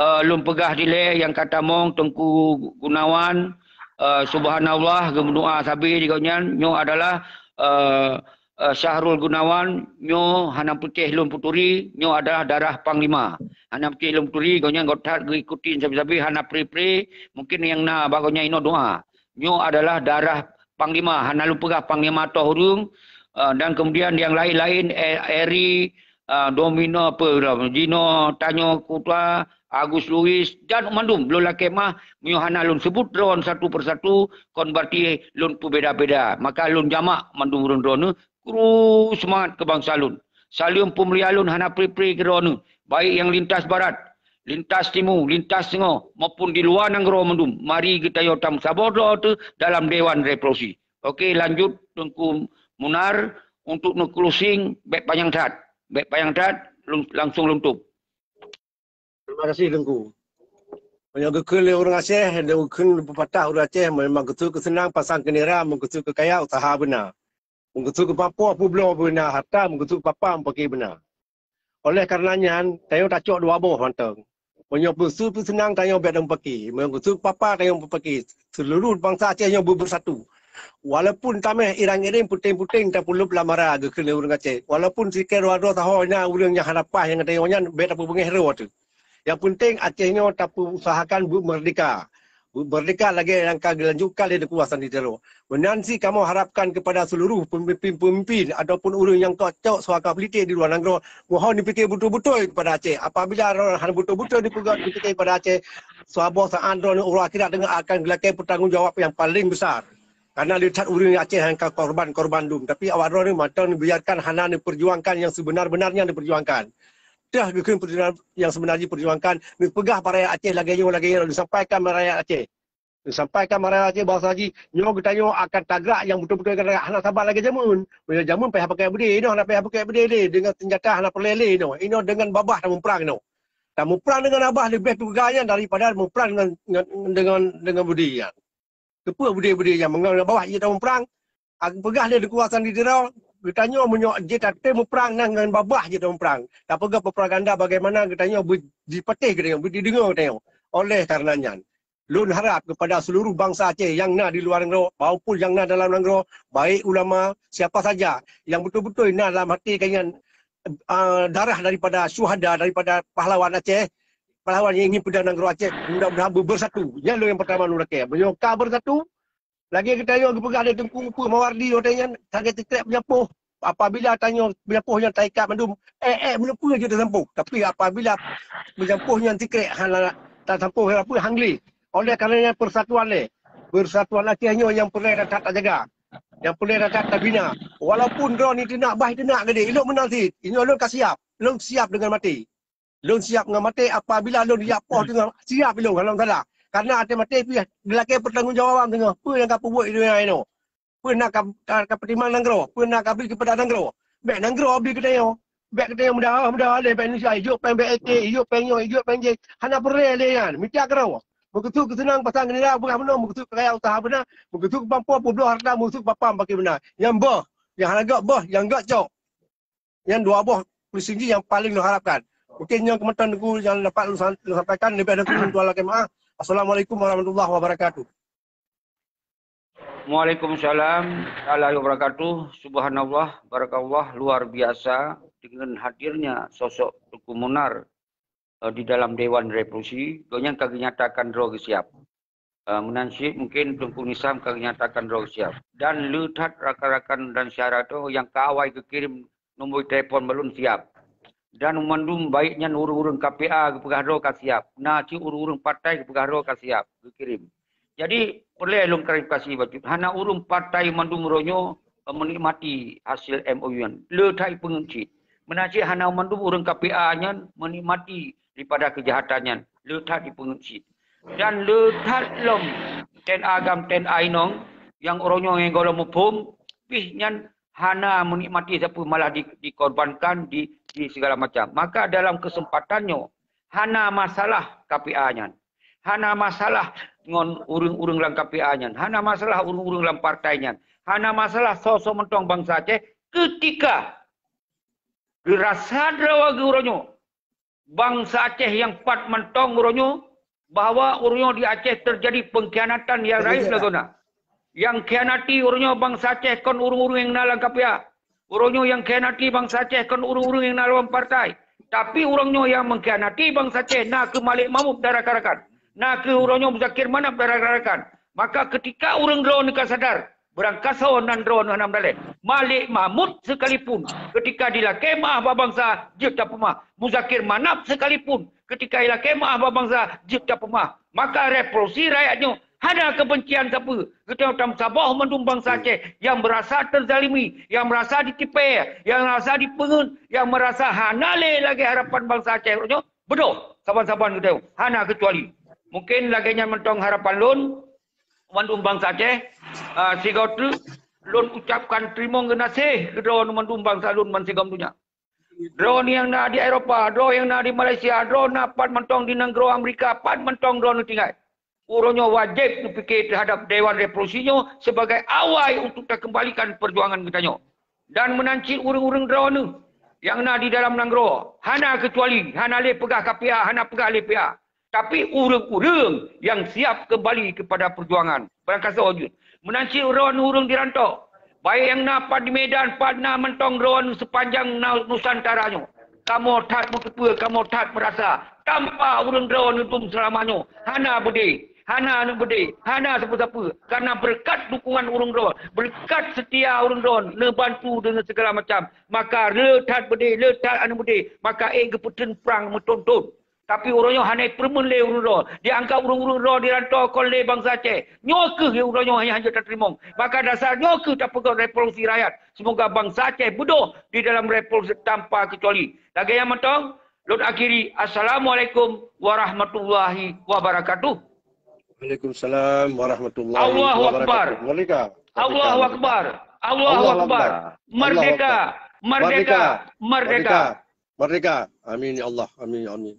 eh, lôn peugah dilèe nyang ka tamong Teungku Gunawan, eh, subhanallah, geumeudoa sabe di gobnyan, nyoe adalah, eh, eh, Syahrul Gunawan, nyoe hana peutéh lôn peuturi, nyoe adalah darah panglima. Hana peutéh lôn peuturi, gobnyan göt that geuikuti sabe-sabe, hana pre-pre, mungkin nyang na bak gobnyan inoe doa. Nyoe adalah darah panglima, hana lôn peugah panglima toh ureuëng, eh, dan kemudian nyang laén-laén, eh, Eri, ah, Domino apa, Jino, Tanyo Kuta, Agus Luis, dan mandum lôn lakèe meu'ah, meunyoe hana lôn seubut droeneuh satu persatu, kon berarti lôn peubeda-beda. Maka lôn jamak mandum ureuëng droeneuh, kru seumangat keu bansa lôn. Saleuem peumulia lôn hana pre-pre keu droeneuh, baik nyang lintas barat, lintas timu, lintas teungoh, maupun di luwa nanggroe mandum. Mari geutanyoe tameusaboh droe teuh dalam Dewan Revolusi. Oke, lanjut Teungku Munar untuk neuclosing, bèk panyang that. Bèk panyang that, lung-, langsung lôn tôb. Terima kasih, Teungku. Meunyoe geukheun lé ureuëng Aceh, lé geukheun pepatah ureuëng Aceh, memang geukheun keu seunang pasang keu nira, meukheun keu kaya usaha beuna. Meukheun keu pampôh peubloe beuna harta, meukheun keu papa meupaki beuna. Oleh karena nyan, tanyoe tacok dua boh mantong. Meunyoe peue su peuseunang tanyoe bèk tameupaki, meunyoe su papa tanyoe meupaki, seuluruh bansa Aceh nyoe beu-, beusatu. Walaupun tameh irang-iréng puténg-puténg tapeuleueb lam mara geukheun lé ureuëng Aceh, walaupun sikée dua droe sahoe na ureuëng nyang hana paih ngon tanyoe nyan bèk tapeubungéh droe teuh. Nyang peunteng Aceh nyoe tapeuusahakan beu meurdeka. Beu meurdeka lagèe nyang ka geulanjutkan lé Teungku Hasan di Tiro. Meunan cit kamoe harapkan keupada seuluruh peumimpin-peumimpin ataupun ureuëng nyang cok-cok suaka politik di luwa nanggroe, mohon dipike beutôi-beutôi keupada Aceh. Apabila droe hana beutôi-beutôi dipeugah dipike keupada Aceh, saboh saát droeneuh uroe akhirat deungon akan geulakèe peutanggong jawab nyang paleng besar. Karena le that ureuëng Aceh nyang ka korban-korban dum, tapi awak droeneuh mantong neubiarkan hana neupeujuangkan nyang seubeuna-beunarnya neupeujuangkan. Teuh geukheun peujuangan nyang seubeuna jih peujuangkan, neupeugah bak rakyat Aceh lagèe nyoe, lagèe nyoe, neusampaikan bak rakyat Aceh. Neusampaikan bak rakyat Aceh bahwa jih nyoe geutanyoe akan tagrak nyang beutôi-beutôi geutanyoe hana saban lagèe jameun. Meunyoe jameun payah pakai beudé, inoe hana payah pakai beudé lé, deungon seunjata hana peureulèe lé inoe. Inoe deungon babah tamuprang inoe. Tamuprang deungon babah leubeh teuga nyan daripada muprang deungon, deungon, deungon, deungon beudé nyan. Keupeue beudé-beudé nyan meungon babah jeuet tamuprang? Peugah lé Teungku Hasan di Tiro, geutanyoe meunyoe jeuet tatem muprang na ngon babah jeuet tamuprang. Tapeugah propaganda bagaimana geutanyoe beu-, jipatéh geutanyoe, beujideungoe geutanyoe. Oleh karena nyan, lôn harap keupada seuluruh bansa Aceh nyang na di luwa nanggroe maupun nyang na dalam nanggroe, baik ulama, siapa saja nyang beutôi-beutôi na lam até geuh nyan, ah, darah daripada syuhada, daripada pahlawan Aceh, pahlawan nyang ingin peudong nanggroe Aceh, mudah-mudahan beu-, beusatu. Nyan lôn nyang peurtama lôn lakèe. Meunyoe ka beusatu, lagèe geutanyoe geupeugah lé Teungku Mawardi watèe nyan, lagèe sikrek peunyampôh. Apabila tanyoe peunyampôh nyan taikat mandum, ék-ék meunyeupeu jeuet tasampôh. Tapi apabila peunyampôh nyan sikrek hana tasampôh, hana peue, han gleh. Oleh karena nyan, persatuan lé, persatuan Aceh nyoe nyang peureulèe that-that tajaga, nyang peureulèe that-that tabina. Walaupun droeneuh teunak, bah teunak geude, ilôn meunan cit. Inoe lôn ka siap, lôn siap deungon maté. Lôn siap ngon maté apabila lôn jak poh teungoh, siap lôn, hana masalah. Karena até maté pih geulakèe peutanggong jawaban teungoh peue nyang ka peubuet di donya inoe. Peue na ka, ka, ka peutimang nanggroe, peue na ka bri keupada nanggroe. Bèk nanggroe bri keu tanyoe. Bèk keu tanyoe meudaha-meudaha lé bèk Indonesia, ijok péng B L T, ijok péng nyoe, ijok péng jéh. Hana peureulèe lé nyan, mita keudroe. Meukeusut keu seunang pasang keu nira, peugah bunoe, meukeusut keu kaya usaha beuna, meukeusut keu pampôh peubloe harta, meukeusut keu papa meupaki beuna. Nyang boh, nyang hana göt boh, nyang göt cok. Nyan dua boh prinsip jih nyang paleng lôn harapkan. Mungkin nyoe keumantöng Teungku nyang dapat lôn sam-, lôn sampaikan, leubeh dan kureueng tuan lakèe meu'ah. Assalamualaikum warahmatullahi wabarakatuh. Waalaikumsalam warahmatullahi wabarakatuh. Subhanallah, barakallah, luar biasa dengan hadirnya sosok Teungku Munar, eh, di dalam Dewan Revolusi. Gobnyan ka geunyatakan droe geuh siap. Eh, meunan cit mungkin Teungku Nisam ka geunyatakan droe siap. Dan le that rakan-rakan dan syedara teuh nyang ka awai geukirém nombor telepon bak lôn siap. Dan mandum baik nyan ureuëng-ureuëng K P A geupeugah droe ka siap. Na cit ureuëng-ureuëng partai geupeugah droe ka siap geukirém. Jadi, peureulée lôn klarifikasi bacut. Hana ureuëng partai mandum uroe nyoe meunikmati hasil M O U nyan. Le that ipeungeuet cit. Meunan cit hana mandum ureuëng K P A nyan meunikmati daripada keujahatan nyan. Le that ipeungeuet cit. Dan le that lom T N A agam, T N A inong nyang uroe nyoe nyang gohlom muphom, pih nyan hana meunikmati sapeue, malah di, dikorbankan di, di segala macam. Maka dalam kesempatan nyoe, hana masalah K P A nyan. Hana masalah ngon ureuëng-ureuëng lam K P A nyan. Hana masalah ureuëng-ureuëng lam partai nyan. Hana masalah soe-soe mantong bansa Aceh ketika geurasa droe geuh uroe nyoe bansa Aceh nyang pat mantong uroe nyoe bahwa uroe nyoe di Aceh teujadi pengkhianatan nyang rayeuk lagoe na. Nyang khianati uroe nyoe bansa Aceh kon ureuëng-ureuëng nyang na lam K P A. Uroe nyoe nyang khianati bansa Aceh kon ureuëng-ureuëng nyang na lam partai. Tapi uroe nyoe nyang mengkhianati bansa Aceh na kheueh Malik Mahmud dan rakan-rakan. Na kheueh uroe nyoe Muzakir Manaf dan rakan-rakan. Maka ketika ureuëng droeneuh ka sadar, beurangkasoe nan droeneuh hana meudaleh. Malik Mahmud sekalipun ketika dilakée meuah bak bansa jeuet tapeumeuah. Muzakir Manaf sekalipun ketika ilakée meuah bak bansa jeuet tapeumeuah. Maka revolusi rakyat nyoe hana keubencian sapeue. Geutanyoe tameusaboh mandum bansa Aceh nyang meurasa teuzalimi, nyang meurasa ditipée, nyang meurasa dipeungeuet, nyang meurasa hana lé lagée harapan bansa Aceh uroe nyoe, beudôh saban-saban geutanyoe, hana keucuali. Mungken lagée nyan mantong harapan lôn, mandum bansa Aceh, ah, sigoe teuk lôn ucapkan teurimong geunaséh keu droeneuh mandum bansa lôn bansigom donya. Droeneuh nyang na di Eropa, droeneuh nyang na di Malaysia, droeneuh na pat mantong di nanggroe Amerika, pat mantong droeneuh tinggai. Uroe nyoe wajéb neupike teuhadap Dewan Revolusi nyoe sibagai awai untuk takeumbalikan peujuangan geutanyoe. Dan meunan cit ureuëng-ureuëng droeneuh nyang na di dalam nanggroe, hana keucuali, hana lé peugah K P A, hana peugah lé P A. Tapi ureuëng-ureuëng nyang siab keumbali keupada peujuangan. Beurangkasoe jeuet. Meunan cit droeneuh ureuëng di rantô, baik nyang na pat di Medan, pat na mantong droeneuh seupanjang na Nusantara nyoe. Kamoe that meuteupeue, kamoe that meurasa, tanpa ureuëng droeneuh dum seulama nyoe hana beudé, hana aneuk beudé, hana sapeue-sapeue. Karena beureukat dukungan ureuëng droe, beureukat seutia ureuëng droe neubantu deungon segala macam, maka le that beudé, le that aneuk beudé, maka ék geupeuteun prang meuthon-thon. Tapi uroe nyoe hana ipeureumeun lé ureuëng droe. Dianggap ureuëng-ureuëng droe di rantô kon lé bansa Aceh. Nyoe kheueh uroe nyoe nyang hanjeuet tateurimong. Maka dasar nyoe kheueh tapeugöt revolusi rakyat. Semoga bansa Aceh beudôh di dalam revolusi tanpa keucuali. Lagée nyan mantong, lôn akhiri. Assalamualaikum warahmatullahi wabarakatuh. Waalaikumsalam warahmatullahi wabarakatuh. Allahu Akbar. Allahu Akbar. Allahu Akbar. Merdeka. Merdeka. Merdeka. Merdeka. Amin ya Allah. Amin, amin.